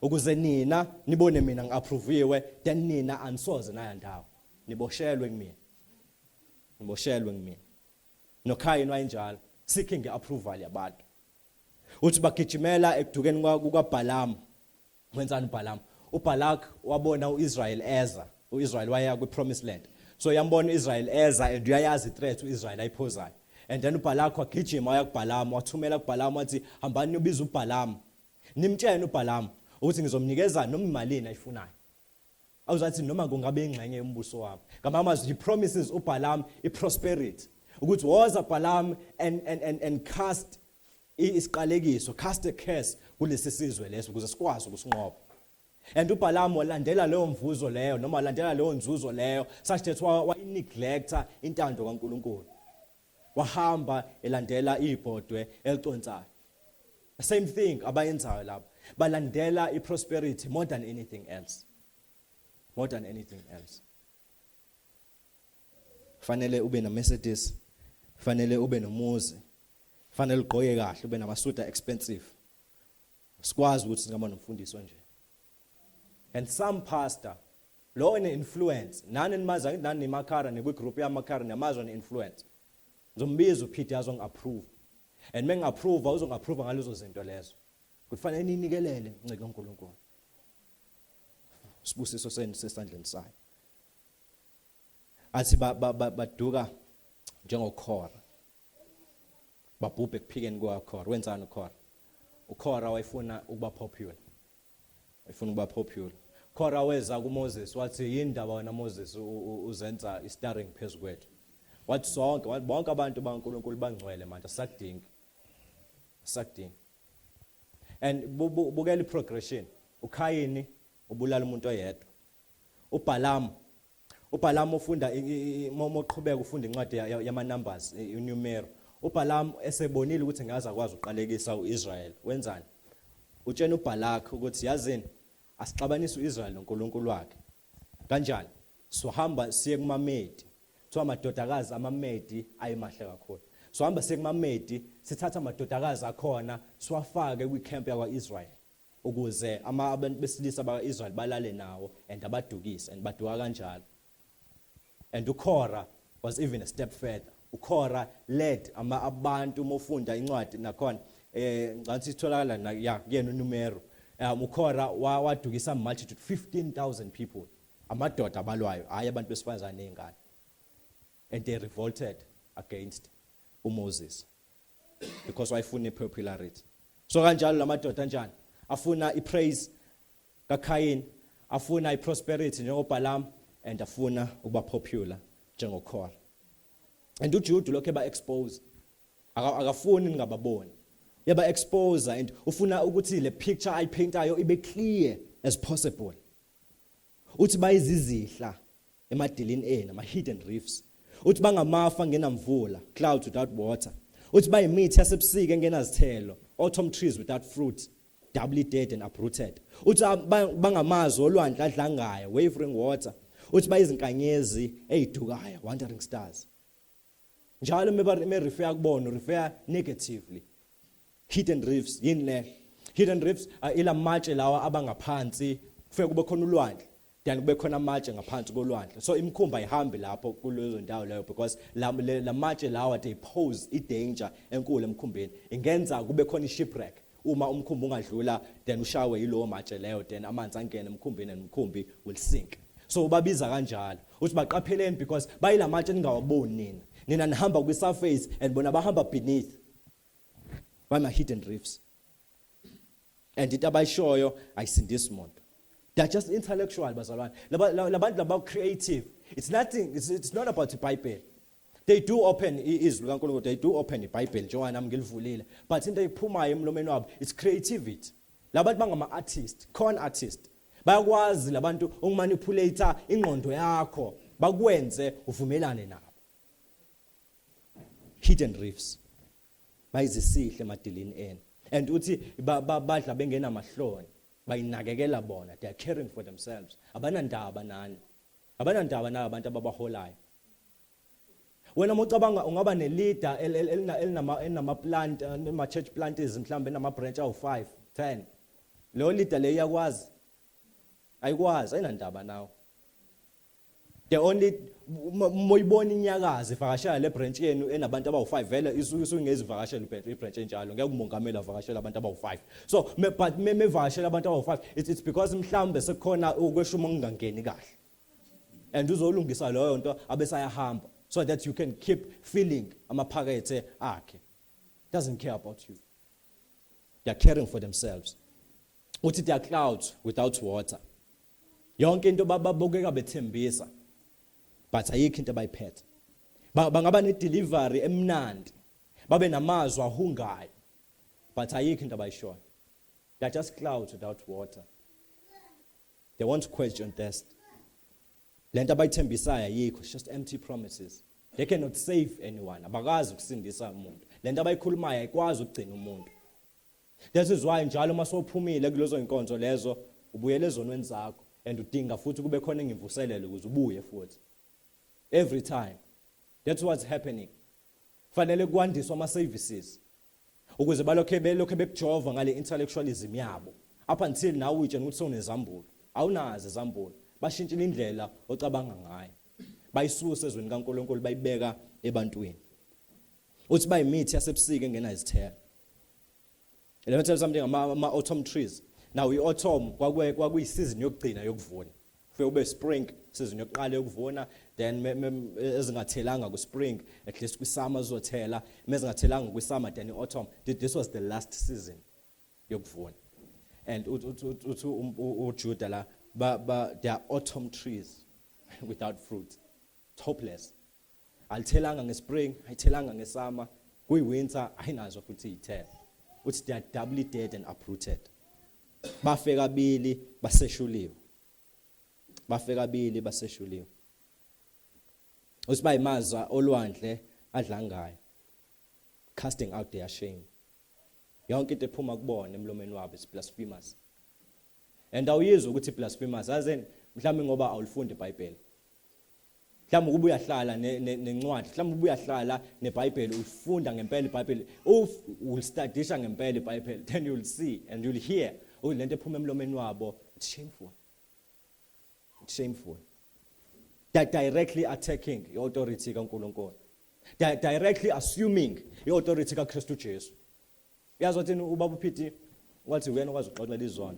ukuze nina nibone mina ngi-approviwe, then nina anisoze naya ndawo, niboshelwe kumina, niboshelwe kumina. NoKhayini wayenjalo, seeking i-approval yabantu. Uthi bagijimela ekudukeni kukaBalaam. Wenzani uBalaam? uBalak wabona uIsrael eza. UIsrael waya kwipromised land, so yambona uIsrael eza and uyayazi threat uIsrael ayiphozayo. And then uBalak wagijima waya kuBalaam, wathumela kuBalaam, wathi hambani niyobiza uBalaam, nimtshene uBalaam ukuthi ngizomnikeza noma imalini ayifunayo, awuzathi noma kungabe ingxenye yombuso wami. Ngamanye amazwi, he promises uBalaam iprosperity, ukuthi woza Balaam and cast isiqalekiso, cast a curse kulesi sizwe leso ukuze sikwazi ukusinqoba. And uBalaam walandela leyo mvuzo leyo noma walandela leyo nzuzo leyo, such that wayineglecta intando kaNkuluNkulu, wahamba elandela ibhodwe eliconsayo. The same thing abayenzayo lapho, balandela iprosperity more than anything else, more than anything else. Fanele ube na Mercedes, fanele ube nomuzi, fanele ugqoke kahle, ube namasuta expensive, sikwazi ukuthi singaba nomfundisi nje. And some pastor lo ene influence, nani nimazi angithi, nani nimakhara, nikwi-group yamakhara, niyamazi one influence. Ngizombiza uPete azongi-approve, and mengi-approve uzongi-approve ngalezo zinto lezo. Kufanele ninikelele nceke kaNkulunkulu, sibusiso senu sesandleni sayo. Athi baduka njengoKhora, babhubhe ekuphikeni kukaKhora. Wenzani uKhora? uKora wayefuna ukuba popular. Wayefuna ukuba popular. Kora weza kuMoses wathi, "Yindaba wena Moses uzenza i-starring phezu kwethu?" Wathi sonke, wathi bonke abantu baNkulunkulu bangcwele manje, asakudingi. Asakudingi. And bukela i-progression. uKhayini ubulala umuntu oyedwa. uBalaam ufunda moqhubeka ufunda incwadi yama Numbers, uNumero. uBalaam esebonile ukuthi ngaze akwazi uqalekisa uIsrael. Wenzani? Utshena uBalak ukuthi, "Yazini, asixabanise uIsrael noNkulunkulu wakhe. Kanjani? Sohamba siye kumaMedi." Kuthiwa amadodakazi amaMedi ayemahle kakhulu. "Sohamba siye kumaMedi, sithatha amadodakazi akhona, siwafake kwicamp yakwa-Israel ukuze abantu besilisa bakwa-Israel balale nawo and abadukise." And baduka kanjalo. And uKora was even a step further. uKora led ama abantu. Uma ufunda incwadi nakhona, ngathi itholakala na ya kuyena uNumero, uKora wadukisa multitude, 15,000 people, amadoda abalwayo, hayi abantu besifazane nezingane, and they revolted against uMoses because wayefuna ipopularity. So kanjalo lamadoda anjani? Afuna ipraise kaKain, afuna iprosperity njengoBalaam, and afuna ukuba popular njengoKora. And uJude lokho eba expose, akafuni ningababoni, yaba expose, and ufuna ukuthi le picture ayipaintayo ibe clear as possible. Uthi bayizizihla emadilini enu, ama hidden reefs. Uthi bangamafa angenamvula, clouds without water. Uthi bayimithi yasebusika engenazithelo, autumn trees without fruit, doubly dead and uprooted. Uthi bangamazwi olwandle adlangayo, wavering water. Uthi bayizinkanyezi ezidukayo, wandering stars. Njalo me refer kubona, refer negatively. Hidden reefs yini le? Hidden reefs ila matshe lawa abangaphansi. Kufike kube khona ulwandle, then kube khona amatshe ngaphansi kolwandle, so imikhumbi ayihambi lapho kulezo ndawo leyo because la matshe lawa, they pose i danger enkulu emkhumbini. Ingenza kube khona i shipwreck uma umkhumbi ungadlula, then ushawe yilowo matshe leyo, then amanzi angene emkhumbini and umkhumbi will sink. So ubabiza kanjalo, uthi baqapheleni because bayilamatshe ningawaboni nina. Nina nihamba kwi surface and bona bahamba beneath, bama hidden reefs, and into abayishoyo ayisindisi umuntu. They're just intellectual, bazalwane. Labantu laba creative. It's nothing, it's not about the Bible. They do open izwi likaNkulunkulu, they do open iBhayibheli njengoba nami ngilivulile, but into ephumayo emlomeni wabo, it's creativity. Labantu bangama artist, con artist. Bayakwazi labantu ukumanipulate ingqondo yakho, bakwenze uvumelane nabo. Hidden reefs, bayizisihle emadilini enu. And uthi badla bengenamahloni, bayinakekela bona, they are caring for themselves. Abanandaba nani, abanandaba nabo abantu ababaholayo. Wena uma ucabanga ungaba ne-leader elinama plant, ama church planters, mhlawumbe enama branch awu5, 10, leyo leader leyo iyakwazi? Ayikwazi, ayinandaba nawe. The only moyibona inyakazi ivakashela le branch yenu enabantu abawu5, vele isuke isungezivakashela ibranch enjalo, ngeke umongameli avakashela abantu abawu5. So but me mevakashela abantu abawu5, it's because mhlawumbe sekukhona ukweshuma okungangeni kahle and uzolungisa leyo nto abesayahamba so that you can keep filling amaphakethe akhe. Doesn't care about you. They are caring for themselves. Uthi they are clouds without water. Yonke into babukeka bethembisa, but ayikho into abayiphethe. Bangaba ne delivery emnandi, babe namazwi ahungayo, but ayikho into abayishoyo. They are just clouds without water. They won't quench thirst. Lento abayithembisayo ayikho, it's just empty promises. They cannot save anyone. Abakazi ukusindisa umuntu. Lento abayikhulumayo ayikwazi ukugcina umuntu. That is why njalo uma sowuphumile kulezo inkonzo lezo, ubuyele ezonweni zakho and udinga futhi kube khona engimvuselelo ukuze ubuye futhi every time. That's what's happening. Fanele kwandiswa ama services ukuze balokhe belokhe bekujova ngale intellectualism yabo up until nawe uyitshela ukuthi sewunezambulo. Awunazo izambulo. Bashintshile indlela ocabanga ngayo, bayisusa ezweni kaNkulunkulu, bayibeka ebantwini. Uthi bayimithi yasebusika engenazithelo. Let me tell you something ama autumn trees. Now, i-autumn kwakuyi season yokugcina yokuvuna. Kufike kube spring, season yokuqala yokuvuna, then ezingathelanga ku spring, at least kwi summer zizothela, mezingathelanga kwi summer, then i-autumn. This was the last season. yokuvuna. And uthi uJuda la ba they are autumn trees without fruit. It's hopeless. Alithelanga ngespring, ayithelanga ngesummer, kuyi-winter ayinazo futhi iy'thelo. Uthi they are doubly dead and uprooted. Bafe kabili baseshuliwe. Bafe kabili baseshuliwe. Uthi bayimaza olwandle adlangayo. Casting out their shame. Yonke into ephuma kubona emlomeni wabo is blasphemous. And awuyizwa ukuthi blasphemous azeni mhlawumbe ngoba awulifundi iBhayibheli. Mhlawumbe ukuba uyahlala nencwadi, mhlawumbe uba uyahlala neBhayibheli, ulifunda ngempela iBhayibheli, ulistadisha ngempela iBhayibheli, then you'll see and you'll hear ukuthi lento ephuma emlomeni wabo, it's shameful. It's shameful. They're directly attacking i-authority kaNkulunkulu. They're directly assuming i-authority kaKristu Jesu. Uyazi wathini ubaba uPete? Wathi uyena okwazi ukuxoxela izono.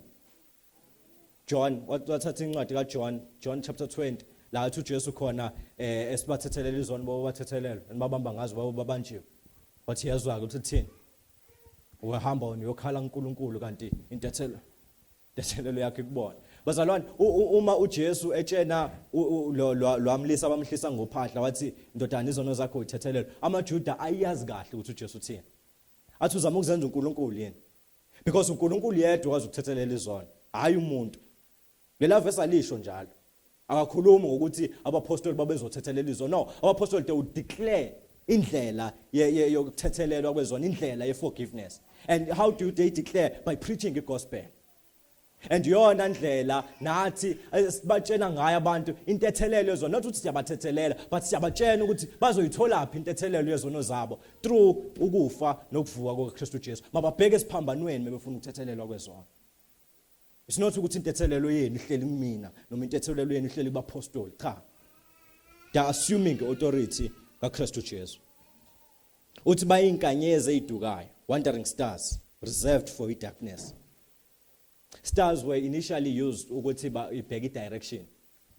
John wathatha incwadi kaJohn, John chapter 20, la athi uJesu khona esibathethelela izono babo bathethelelwe, nibabamba ngazo babo babanjiwe. Wathi yezwa ukuthi uthini? Uhamba wena uyokhala kuNkulunkulu kanti intethelo intethelelo yakhe kubona. Bazalwane, uma uJesu etshena lwamlisa abamhlisa ngophahla wathi ndodana izono zakho uyithethelelwe. AmaJuda ayazi kahle ukuthi uJesu uthini. Athi uzama ukuzenza uNkulunkulu yini? Because uNkulunkulu yedwa wazi ukuthethelela izono, hayi umuntu. Lela verse alisho njalo. Akakhulumi ngokuthi abapostoli babezothethelela izono. No, abapostoli they would declare indlela yokuthethelelwa kwezono, indlela ye-forgiveness. And how do they declare? By preaching the gospel. And yona ndlela nathi sibatshena ngayo abantu intethelelo yezono, not ukuthi siyabathethelela, but siyabatshena ukuthi bazoyitholaphi intethelelo yezono zabo through ukufa nokuvuka kukaKristu Jesu. Mababheke esiphambanweni bebefuna ukuthethelelwa kwezono. It's not ukuthi intethelelo yenu ihleli kumina noma intethelelo yenu ihleli kubapostoli, cha. They are assuming authority kaKristu Jesu. Uthi bayinkanyezi ezidukayo, wandering stars reserved for darkness. Stars were initially used ukuthi ibheke direction.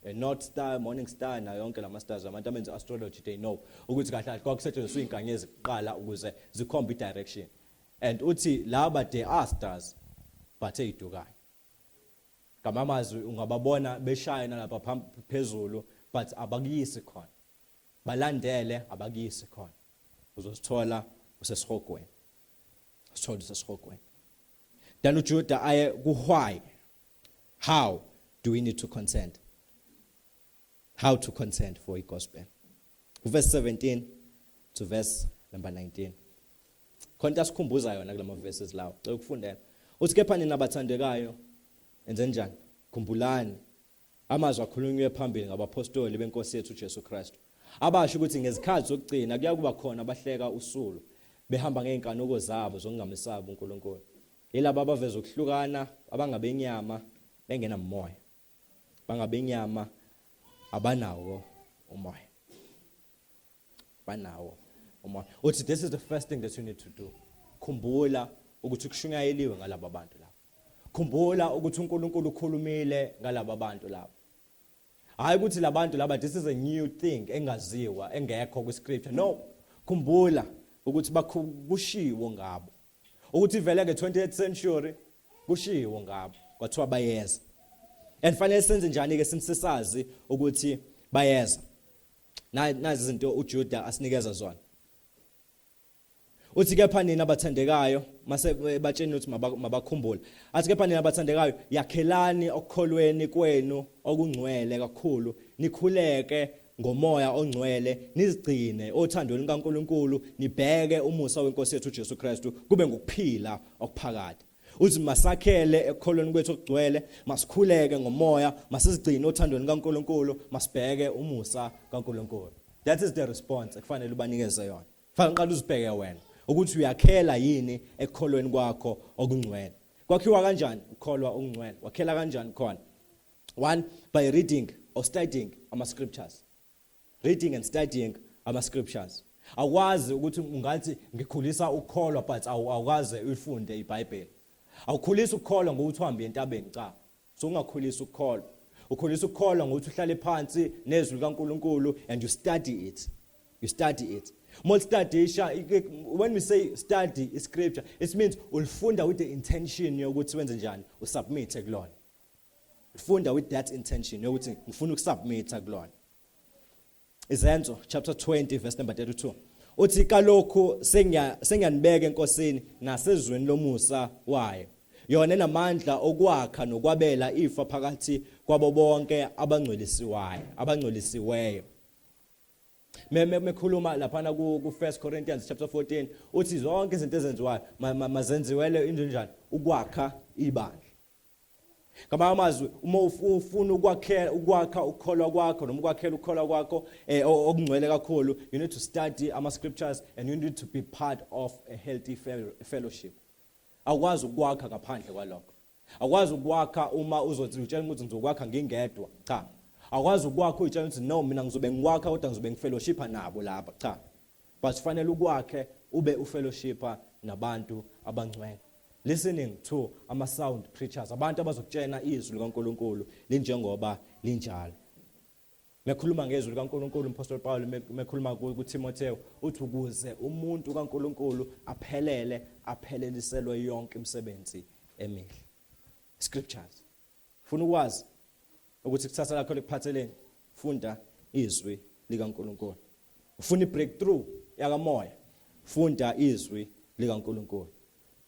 A north star, morning star nayo yonke lama stars, abantu abenza astrology they know ukuthi kahle kahle kwakusetshenziswa izinkanyezi kuqala ukuze zikhombe i-direction. And uthi laba they are stars but ezidukayo. Ngamamazwi ungababona beshayina lapha phezulu but abakuyisi khona. Balandele abakuyisi khona. Uzosithola usesihogweni. Sithola usesihogweni. Then uJuda aye ku why. How do we need to consent? How to consent for a gospel? Verse 17 to verse number 19. Khona asikhumbuza yona kulama verses lawo. Cela ukufundela. Uthi kepha nina abathandekayo enze njani? Khumbulani amazwi akhulunywe phambili ngabapostoli benkosi yethu uJesu Kristu. Abasho ukuthi ngezikhathi zokugcina kuyakuba khona abahleka usulu behamba ngeenkanuko zabo zokungamesabi uNkulunkulu. Yilabo abaveza ukuhlukana abangabenyama bengenamoya. Bangabenyama abanawo umoya. Banawo umoya. Uthi this is the first thing that you need to do. Khumbula ukuthi kushunyayeliwe ngalabo bantu laba. Khumbula ukuthi uNkulunkulu ukhulumile ngalabo bantu laba. Hayi ukuthi labantu laba this is a new thing engaziwa engekho kwi-scripture. No, khumbula ukuthi kushiwo ngabo. Ukuthi vele nge-20th century kushiwo ngabo kwathiwa bayeza. And fanele senze njani ke sinsisazi ukuthi bayeza? Nazi izinto uJuda asinikeza zona. Uthi kepha nina abathandekayo mase batsheni ukuthi mabakhumbule. Athi kepha nina abathandekayo yakhelani okukholweni kwenu okungcwele kakhulu, nikhuleke ngomoya ongcwele, nizigcine othandweni lukaNkulunkulu, nibheke umusa wenkosi yethu uJesu Kristu kube ngokuphila okuphakade. Uthi masakhele ekukholweni kwethu okugcwele, masikhuleke ngomoya, masizigcine othandweni lukaNkulunkulu, masibheke umusa kaNkulunkulu. That is the response ekufanele ubanikeze yona. Fanele uqale uzibheke wena ukuthi uyakhela yini ekukholweni kwakho okungcwele. Kwakhiwa kanjani ukukholwa okungcwele? Wakhela kanjani khona? One, by reading or studying ama scriptures. Reading and studying ama scriptures. Awukwazi ukuthi ungathi ngikhulisa ukukholwa but awukaze uyifunde iBhayibheli. Awukhulisa ukukholwa ngokuthi uhambe entabeni, cha. So ungakhulisa ukukholwa. Ukhulisa ukukholwa ngokuthi uhlale phansi nezwi likaNkuluNkulu and you study it. You study it. Molistadisha, when we say study scripture, it means ulifunda with the intention yokuthi wenze njani, usubmit kulona. Ufunda with that intention yokuthi ngifuna ukusubmit kulona. Izenzo chapter 20 verse number 32. Uthi kalokhu sengiyanibeka enkosini nasezweni lomusa wayo. Yona enamandla okwakha nokwabela ifa phakathi kwabo bonke abangcwelisiwayo, abangcwelisiweyo. Mekhuluma laphana ku 1 Corinthians chapter 14 uthi zonke izinto ezenziwayo mazenziwele into njani, ukwakha ibandla. Ngamanye amazwi, uma ufuna ukwakha ukukholwa kwakho noma ukwakhela ukukholwa kwakho okungcwele kakhulu, you need to study ama scriptures and you need to be part of a healthy fellowship. Awukwazi ukwakha ngaphandle kwalokho. Awukwazi ukwakha uma uzothi utshela ukuthi ngizokwakha ngingedwa. Cha. Awukwazi ukwakha uyitshela ukuthi no, mina ngizobe ngikwakha kodwa ngizobe ngifellowshipa nabo lapha. Cha. But fanele ukwakhe ube ufellowshipa nabantu abangcwele. Listening to ama sound preachers, abantu abazokutshena izwi likaNkuluNkulu linjengoba linjalo. Mekhuluma ngezwi likaNkuluNkulu uMpostoli Paul mekhuluma kuTimotheo uthi ukuze umuntu kaNkuluNkulu aphelele, apheleliselwe yonke imisebenzi emihle. Scriptures. Ufuna ukwazi ukuthi kusasa lakho likuphatheleni, funda izwi likaNkuluNkulu. Ufuna ibreakthrough yakamoya, funda izwi likaNkuluNkulu.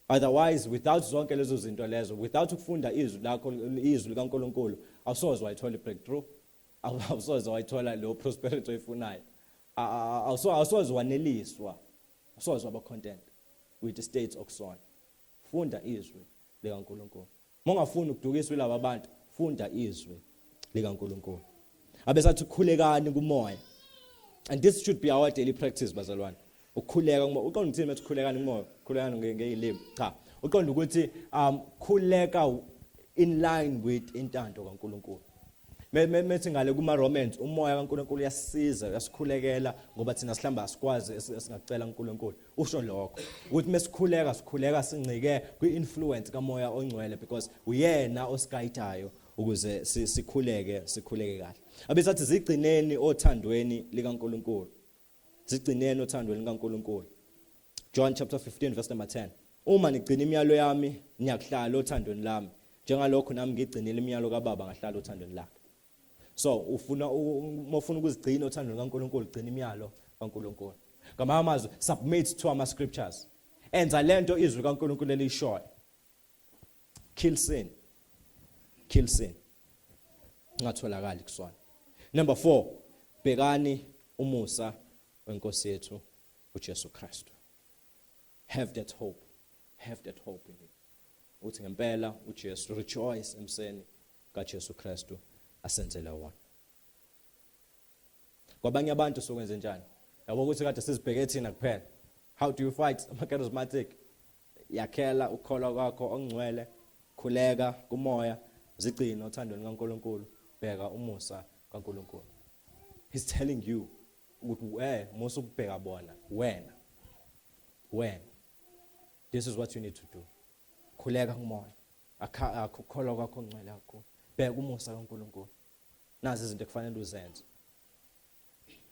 Otherwise, without zonke lezo zinto lezo, without ukufunda izwi lakho, izwi likaNkuluNkulu, awusoze wayithola ibreakthrough, awusoze wayithola leyo prosperity oyifunayo, awusoze waneliswa, awusoze waba content with the state okusona. Funda izwi likaNkuluNkulu. Uma ungafuni ukudukiswa yilaba bantu, funda izwi likaNkuluNkulu. Abesathi khulekani kumoya. And this should be our daily practice, bazalwane. Ukukhuleka kumoya. Uqonda ukuthini methi khulekani kumoya? Khulekani ngeyilimi. Cha. Uqonda ukuthi khuleka in line with intando kaNkuluNkulu. Methi ngale kuma Romans umoya kaNkuluNkulu uyasisiza, uyasikhulekela ngoba thina sihlamba asikwazi esingakucela uNkulunkulu. Usho lokho ukuthi mesikhuleka sikhuleka sincike kwi-influence kamoya ongcwele because uyena osiguidayo ukuze sikhuleke, sikhuleke kahle. Abesathi zigcineni othandweni likaNkuluNkulu. Zigcineni othandweni likaNkuluNkulu. John chapter 15 verse number 10. Uma nigcina imiyalo yami niyakuhlala othandweni lami, njengalokho nami ngigcinile imiyalo kaBaba ngahlala othandweni lakhe. So uma ufuna ukuzigcina othandweni kaNkuluNkulu, gcina imiyalo kaNkuluNkulu. Ngamanye amazwi, submit to ama scriptures. Enza lento izwi kaNkuluNkulu elishoyo. Kill sin. Kill sin. Ungatholakali kusona. Number 4, bhekani umusa wenkosi yethu uJesu Kristu. Have that hope. Have that hope in you. Uthi ngempela uJesu, rejoice emseni kaJesu Kristu asenzele wona. Kwabanye abantu sokwenze njani? Yabo ukuthi kade sizibheke thina kuphela. How do you fight ama charismatic? Yakhela ukukholwa kwakho okungcwele, khuleka kumoya, zigcine othandweni kaNkuluNkulu, bheka umusa kaNkuluNkulu. He's telling you ukuthi musa ukubheka bona, wena. Wena. This is what you need to do. Khuleka kumoya. Akukholwa kwakho okungcwele kakhulu. Bheka umusa kaNkuluNkulu. Nazi izinto ekufanele uzenze.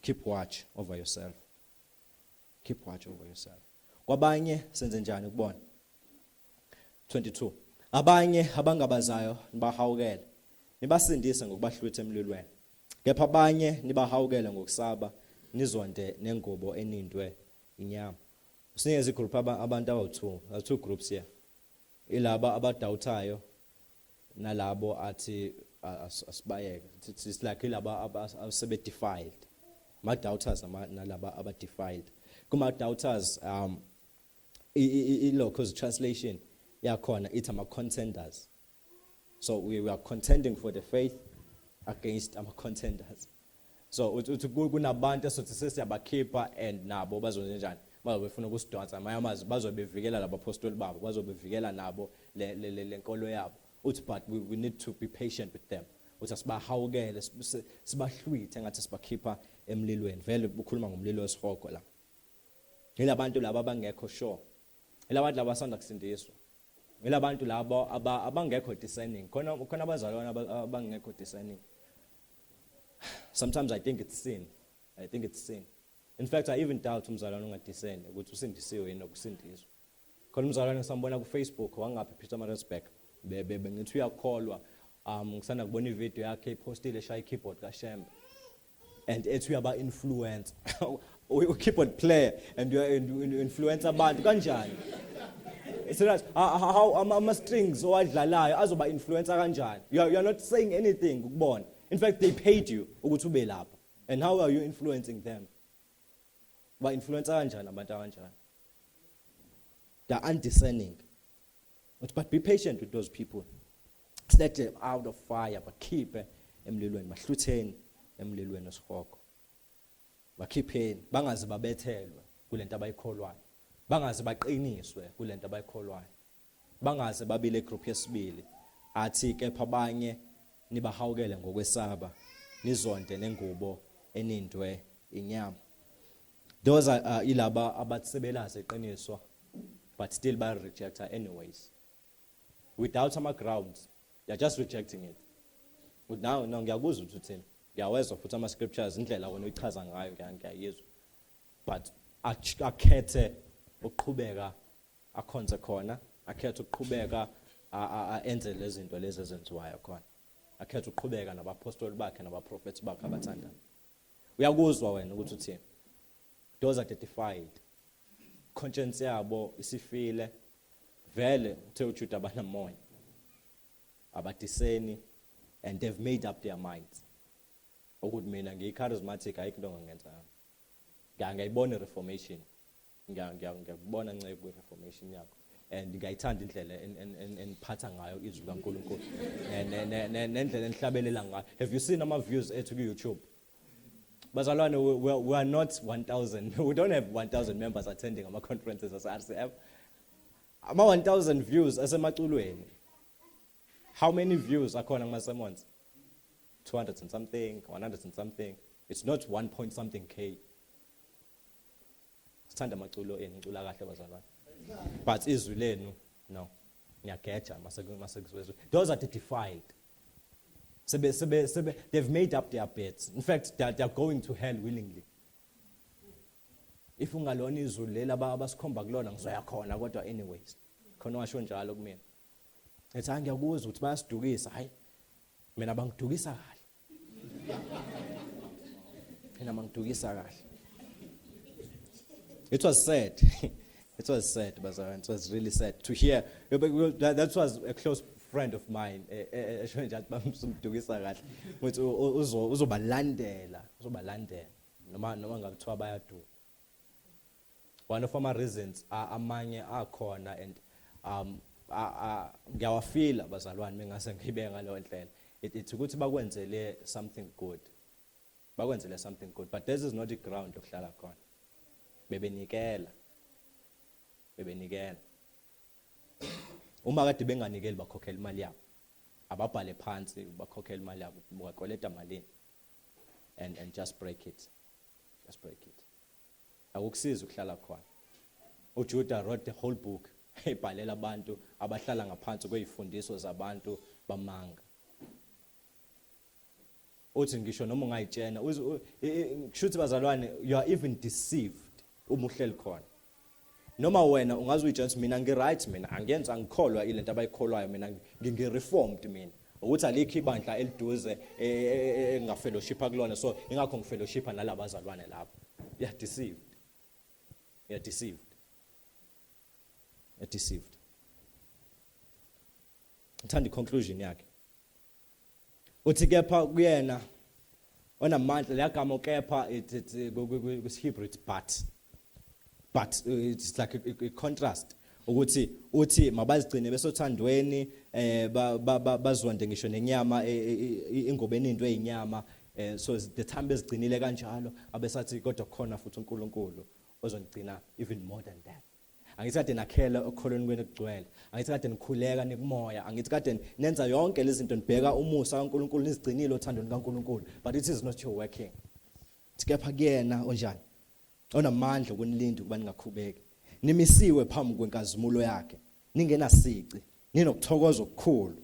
Keep watch over yourself. Keep watch over yourself. Kwabanye senze njani ukubona? 22. Abanye abangabazayo nibahawukele, nibasindise ngokubahlwitha emlilweni. Kepha abanye nibahawukele ngokusaba, nizonde nengubo enindwe inyama. Sinikeza igroup abantu abawu-2, there are two groups here. Ilaba abadawuthayo nalabo athi asibayeke. It's like ilaba asebe defiled. Ma doubters nalaba aba defiled. Kuma doubters ilokho translation yakhona ithi ama contenders. So we are contending for the faith against ama contenders. So uthi kunabantu esothi sesiyabakhipha and nabo bazonje njani? Bazobe befuna ukusidonsa, amanye amazwi bazobe bevikela labapostoli babo, bazobe bevikela nabo le nkolo yabo. Uthi but we need to be patient with them. Uthi asibahawukele, sibahlwithe ngathi sibakhipha emlilweni. Vele ukhuluma ngomlilo wesihogo la. Yilabantu laba abangekho sure. Yilabantu laba abasanda kusindiswa. Yilabantu labo abangekho discerning. Khona abazalwane abangekho discerning. Sometimes I think it's sin. I think it's sin. In fact, I even doubt umzalwane ongadiscern ukuthi usindisiwe yini nokusindiswa. Khona umzalwane ngisambona ku Facebook wangaphi, Pietermaritzburg, bebe ngithi uyakholwa. Ngisanda kubona ivideo yakhe ipostile, eshaya keyboard kaShembe and ethi uyaba influence, u keyboard player, and you influence abantu kanjani? Serious, how ama strings owadlalayo azoba influencer kanjani? You are not saying anything ukubona. In fact, they paid you ukuthi ube lapha, and how are you influencing them? Ba influencer kanjani abantu abanjani? They are undiscerning. But be patient with those people. Snatch them out of fire, bakhiphe emlilweni, bahlutheni emlilweni osihogo, bakhipheni bangaze babethelwe kulento abayikholwayo, bangaze baqiniswe kulento abayikholwayo, bangaze babile group yesibili. Athi kepha abanye nibahawukele ngokwesaba, nizonde nengubo enindwe inyama. Those are ilaba abathi sebelazi iqiniso but still ba reject anyways without ama grounds. They are just rejecting it. But now, no, ngiyakuzwa ukuthi uthini, ngiyawezwa futhi ama scriptures, indlela wena uyichaza ngayo ngiyayizwa, but akhethe ukuqhubeka akhonze khona, akhethe ukuqhubeka enze lezi zinto lezi ezenziwayo khona, akhethe ukuqhubeka nabapostoli bakhe nabaprofethi bakhe abathandayo. Uyakuzwa wena ukuthi uthini. Those are defiled conscience, yabo isifile vele. Uthe uJuda abanamoya, abadiscerni, and they've made up their minds ukuthi mina ngiyi-charismatic, ayikho into ongangenza. Ngiyayibona i-reformation, ngiyakubona nceke kwi-reformation yakho and ngiyayithanda indlela eniphatha ngayo izwi likaNkulunkulu nendlela enihlabelela ngayo. Have you seen ama-views ethu ku-YouTube, bazalwane? We are not 1000. We don't have 1000 members attending ama-conferences ase-RCM. Ama-1000 views asemaculweni. How many views akhona kuma-sermons? 200 and something, 100 and something. It's not 1 point something k. Sithanda amaculo enu, nicula kahle bazalwane, but izwi lenu, no, niyageja mase kuzwezwe. Those are the defiled. Sebe they've made up their beds. In fact, they are going to hell willingly. If ungalona izulu leli abasikhomba kulona, ngizoya khona kodwa anyways. Khona washo njalo kumina, ethi, "Hayi, ngiyakuzwa ukuthi bayasidukisa. Hayi, mina bangidukisa kahle, mina bangidukisa kahle." It was sad. It was sad, bazalwane. It was really sad to hear. That was a close friend of mine, esho nje athi bamsumdukisa kahle ukuthi uzobalandela, uzobalandela noma ngabe kuthiwa bayaduka. One of ama reasons amanye akhona and ngiyawafila bazalwane, mengase ngibe ngaleyo ndlela, it's ukuthi bakwenzele something good, bakwenzele something good, but this is not the ground yokuhlala khona. Bebenikela, bebenikela. Uma kade benganikeli, bakhokhela imali yabo, ababhale phansi, bakhokhela imali yabo, ungakweleta malini, and just break it, just break it. Akukusiza ukuhlala khona. uJudah wrote the whole book ebhalela abantu abahlala ngaphansi kwezifundiso zabantu bamanga. Uthi ngisho noma ungayitshena, kushuthi bazalwane, you are even deceived uma uhleli khona. Noma wena ungaze uyitshela ukuthi mina ngi-right, mina angenza, angikholwa ilento abayikholwayo, mina ngi-reformed, mina ukuthi alikho ibandla eliduze engingafellowshipa kulona, so ingakho ngifellowshipa nalabazalwane lapho. You are deceived, you are deceived, you are deceived. Ngithanda i-conclusion yakhe. Uthi kepha kuyena onamandla. Leyagama kepha, it's kusiHebrew it's but it's like a contrast ukuthi uthi mabazigcine besothandweni, bazonde ngisho nenyama, ingoba eninto eyinyama. So the time bezigcinile kanjalo, abesathi kodwa khona futhi uNkulunkulu ozonigcina even more than that. Angithi kade nakhela okholweni kwenu kugcwele, angithi kade nikhuleka nikumoya, angithi kade nenza yonke lezi zinto, nibheka umusa kaNkulunkulu, nizigcinile othandweni kaNkulunkulu, but it is not your working. Kepha kuyena onjani onamandla ukunilinda ukuba ningakhubeki, nimisiwe phambi kwenkazimulo yakhe ningenasici, ninokuthokoza okukhulu,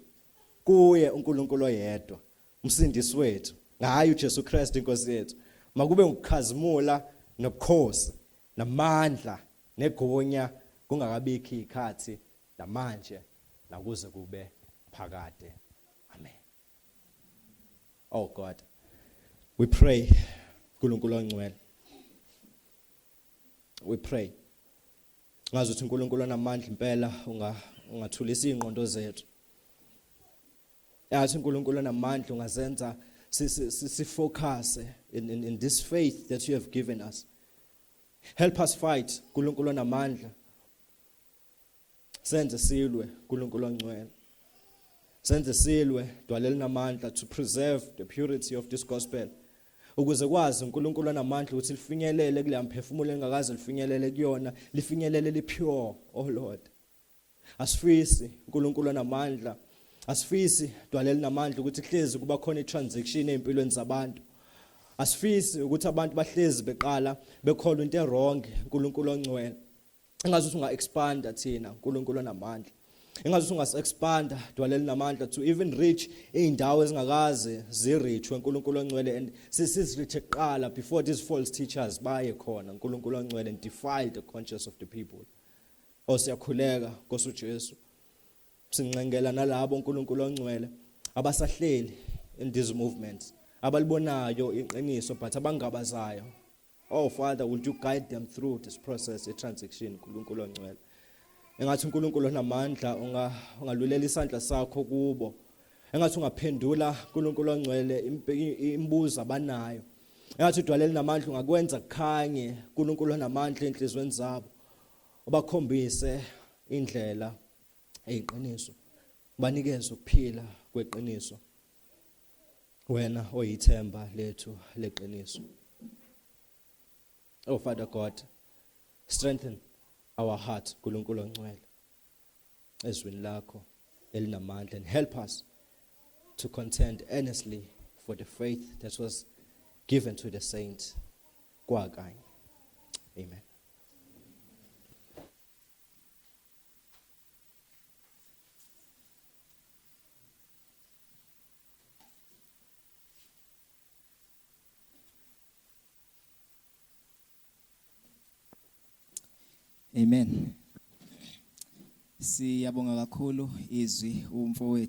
kuye uNkulunkulu oyedwa umsindisi wethu ngaye uJesu Kristu inkosi yethu, makube ukukhazimula. nobukhosi namandla negunya kungakabikho ikhathi namanje nakuze kube phakade. Amen. Oh God, we pray, uNkulunkulu ongcwele. We pray ngazi ukuthi uNkulunkulu onamandla impela ungathulisa izingqondo zethu. Yathi uNkulunkulu onamandla ungazenza si focus in this faith that you have given us. Help us fight, uNkulunkulu onamandla. Senze silwe, uNkulunkulu ongcwele. Senze silwe, dwala elinamandla, to preserve the purity of this gospel. Ukuze kwazi uNkulunkulu onamandla ukuthi lifinyelele kule mphefumulo engakaze lifinyelele kuyona, lifinyelele li pure, oh Lord. Asifisi, uNkulunkulu onamandla, asifisi, dwala elinamandla, ukuthi kuhlezi kuba khona i-transaction ezimpilweni zabantu. Asifisi ukuthi abantu bahlezi beqala bekholwa into e-wrong, uNkulunkulu ongcwele. Engazuthi unga-expanda thina, uNkulunkulu onamandla. Engazuthi ungas-expanda, dwala elinamandla, to even reach iy'ndawo ezingakaze zi-reachwe, uNkulunkulu ongcwele, and sizi-reach kuqala before these false teachers baye khona, uNkulunkulu ongcwele, and defile the conscience of the people. Oh, siyakhuleka, Nkosi uJesu. Sincengela nalabo, uNkulunkulu ongcwele, abasahleli in these movements, abalibonayo iqiniso but abangabazayo. Oh Father, would you guide them through this process, a transaction, uNkulunkulu ongcwele. Engathi uNkulunkulu onamandla ungalulela isandla sakho kubo. Engathi ungaphendula, uNkulunkulu ongcwele, imibuzo abanayo. Engathi udwala elinamandla ungakwenza kukhanye, uNkulunkulu onamandla, enhlizweni zabo. Ubakhombise indlela eyiqiniso. Banikeze ukuphila kweqiniso. Wena oyithemba lethu leqiniso. Oh Father God, strengthen our heart, uNkulunkulu ongcwele, ezwini lakho elinamandla, and help us to contend earnestly for the faith that was given to the saints kwakanye. Amen. Amen. Siyabonga kakhulu izwi umfowethu.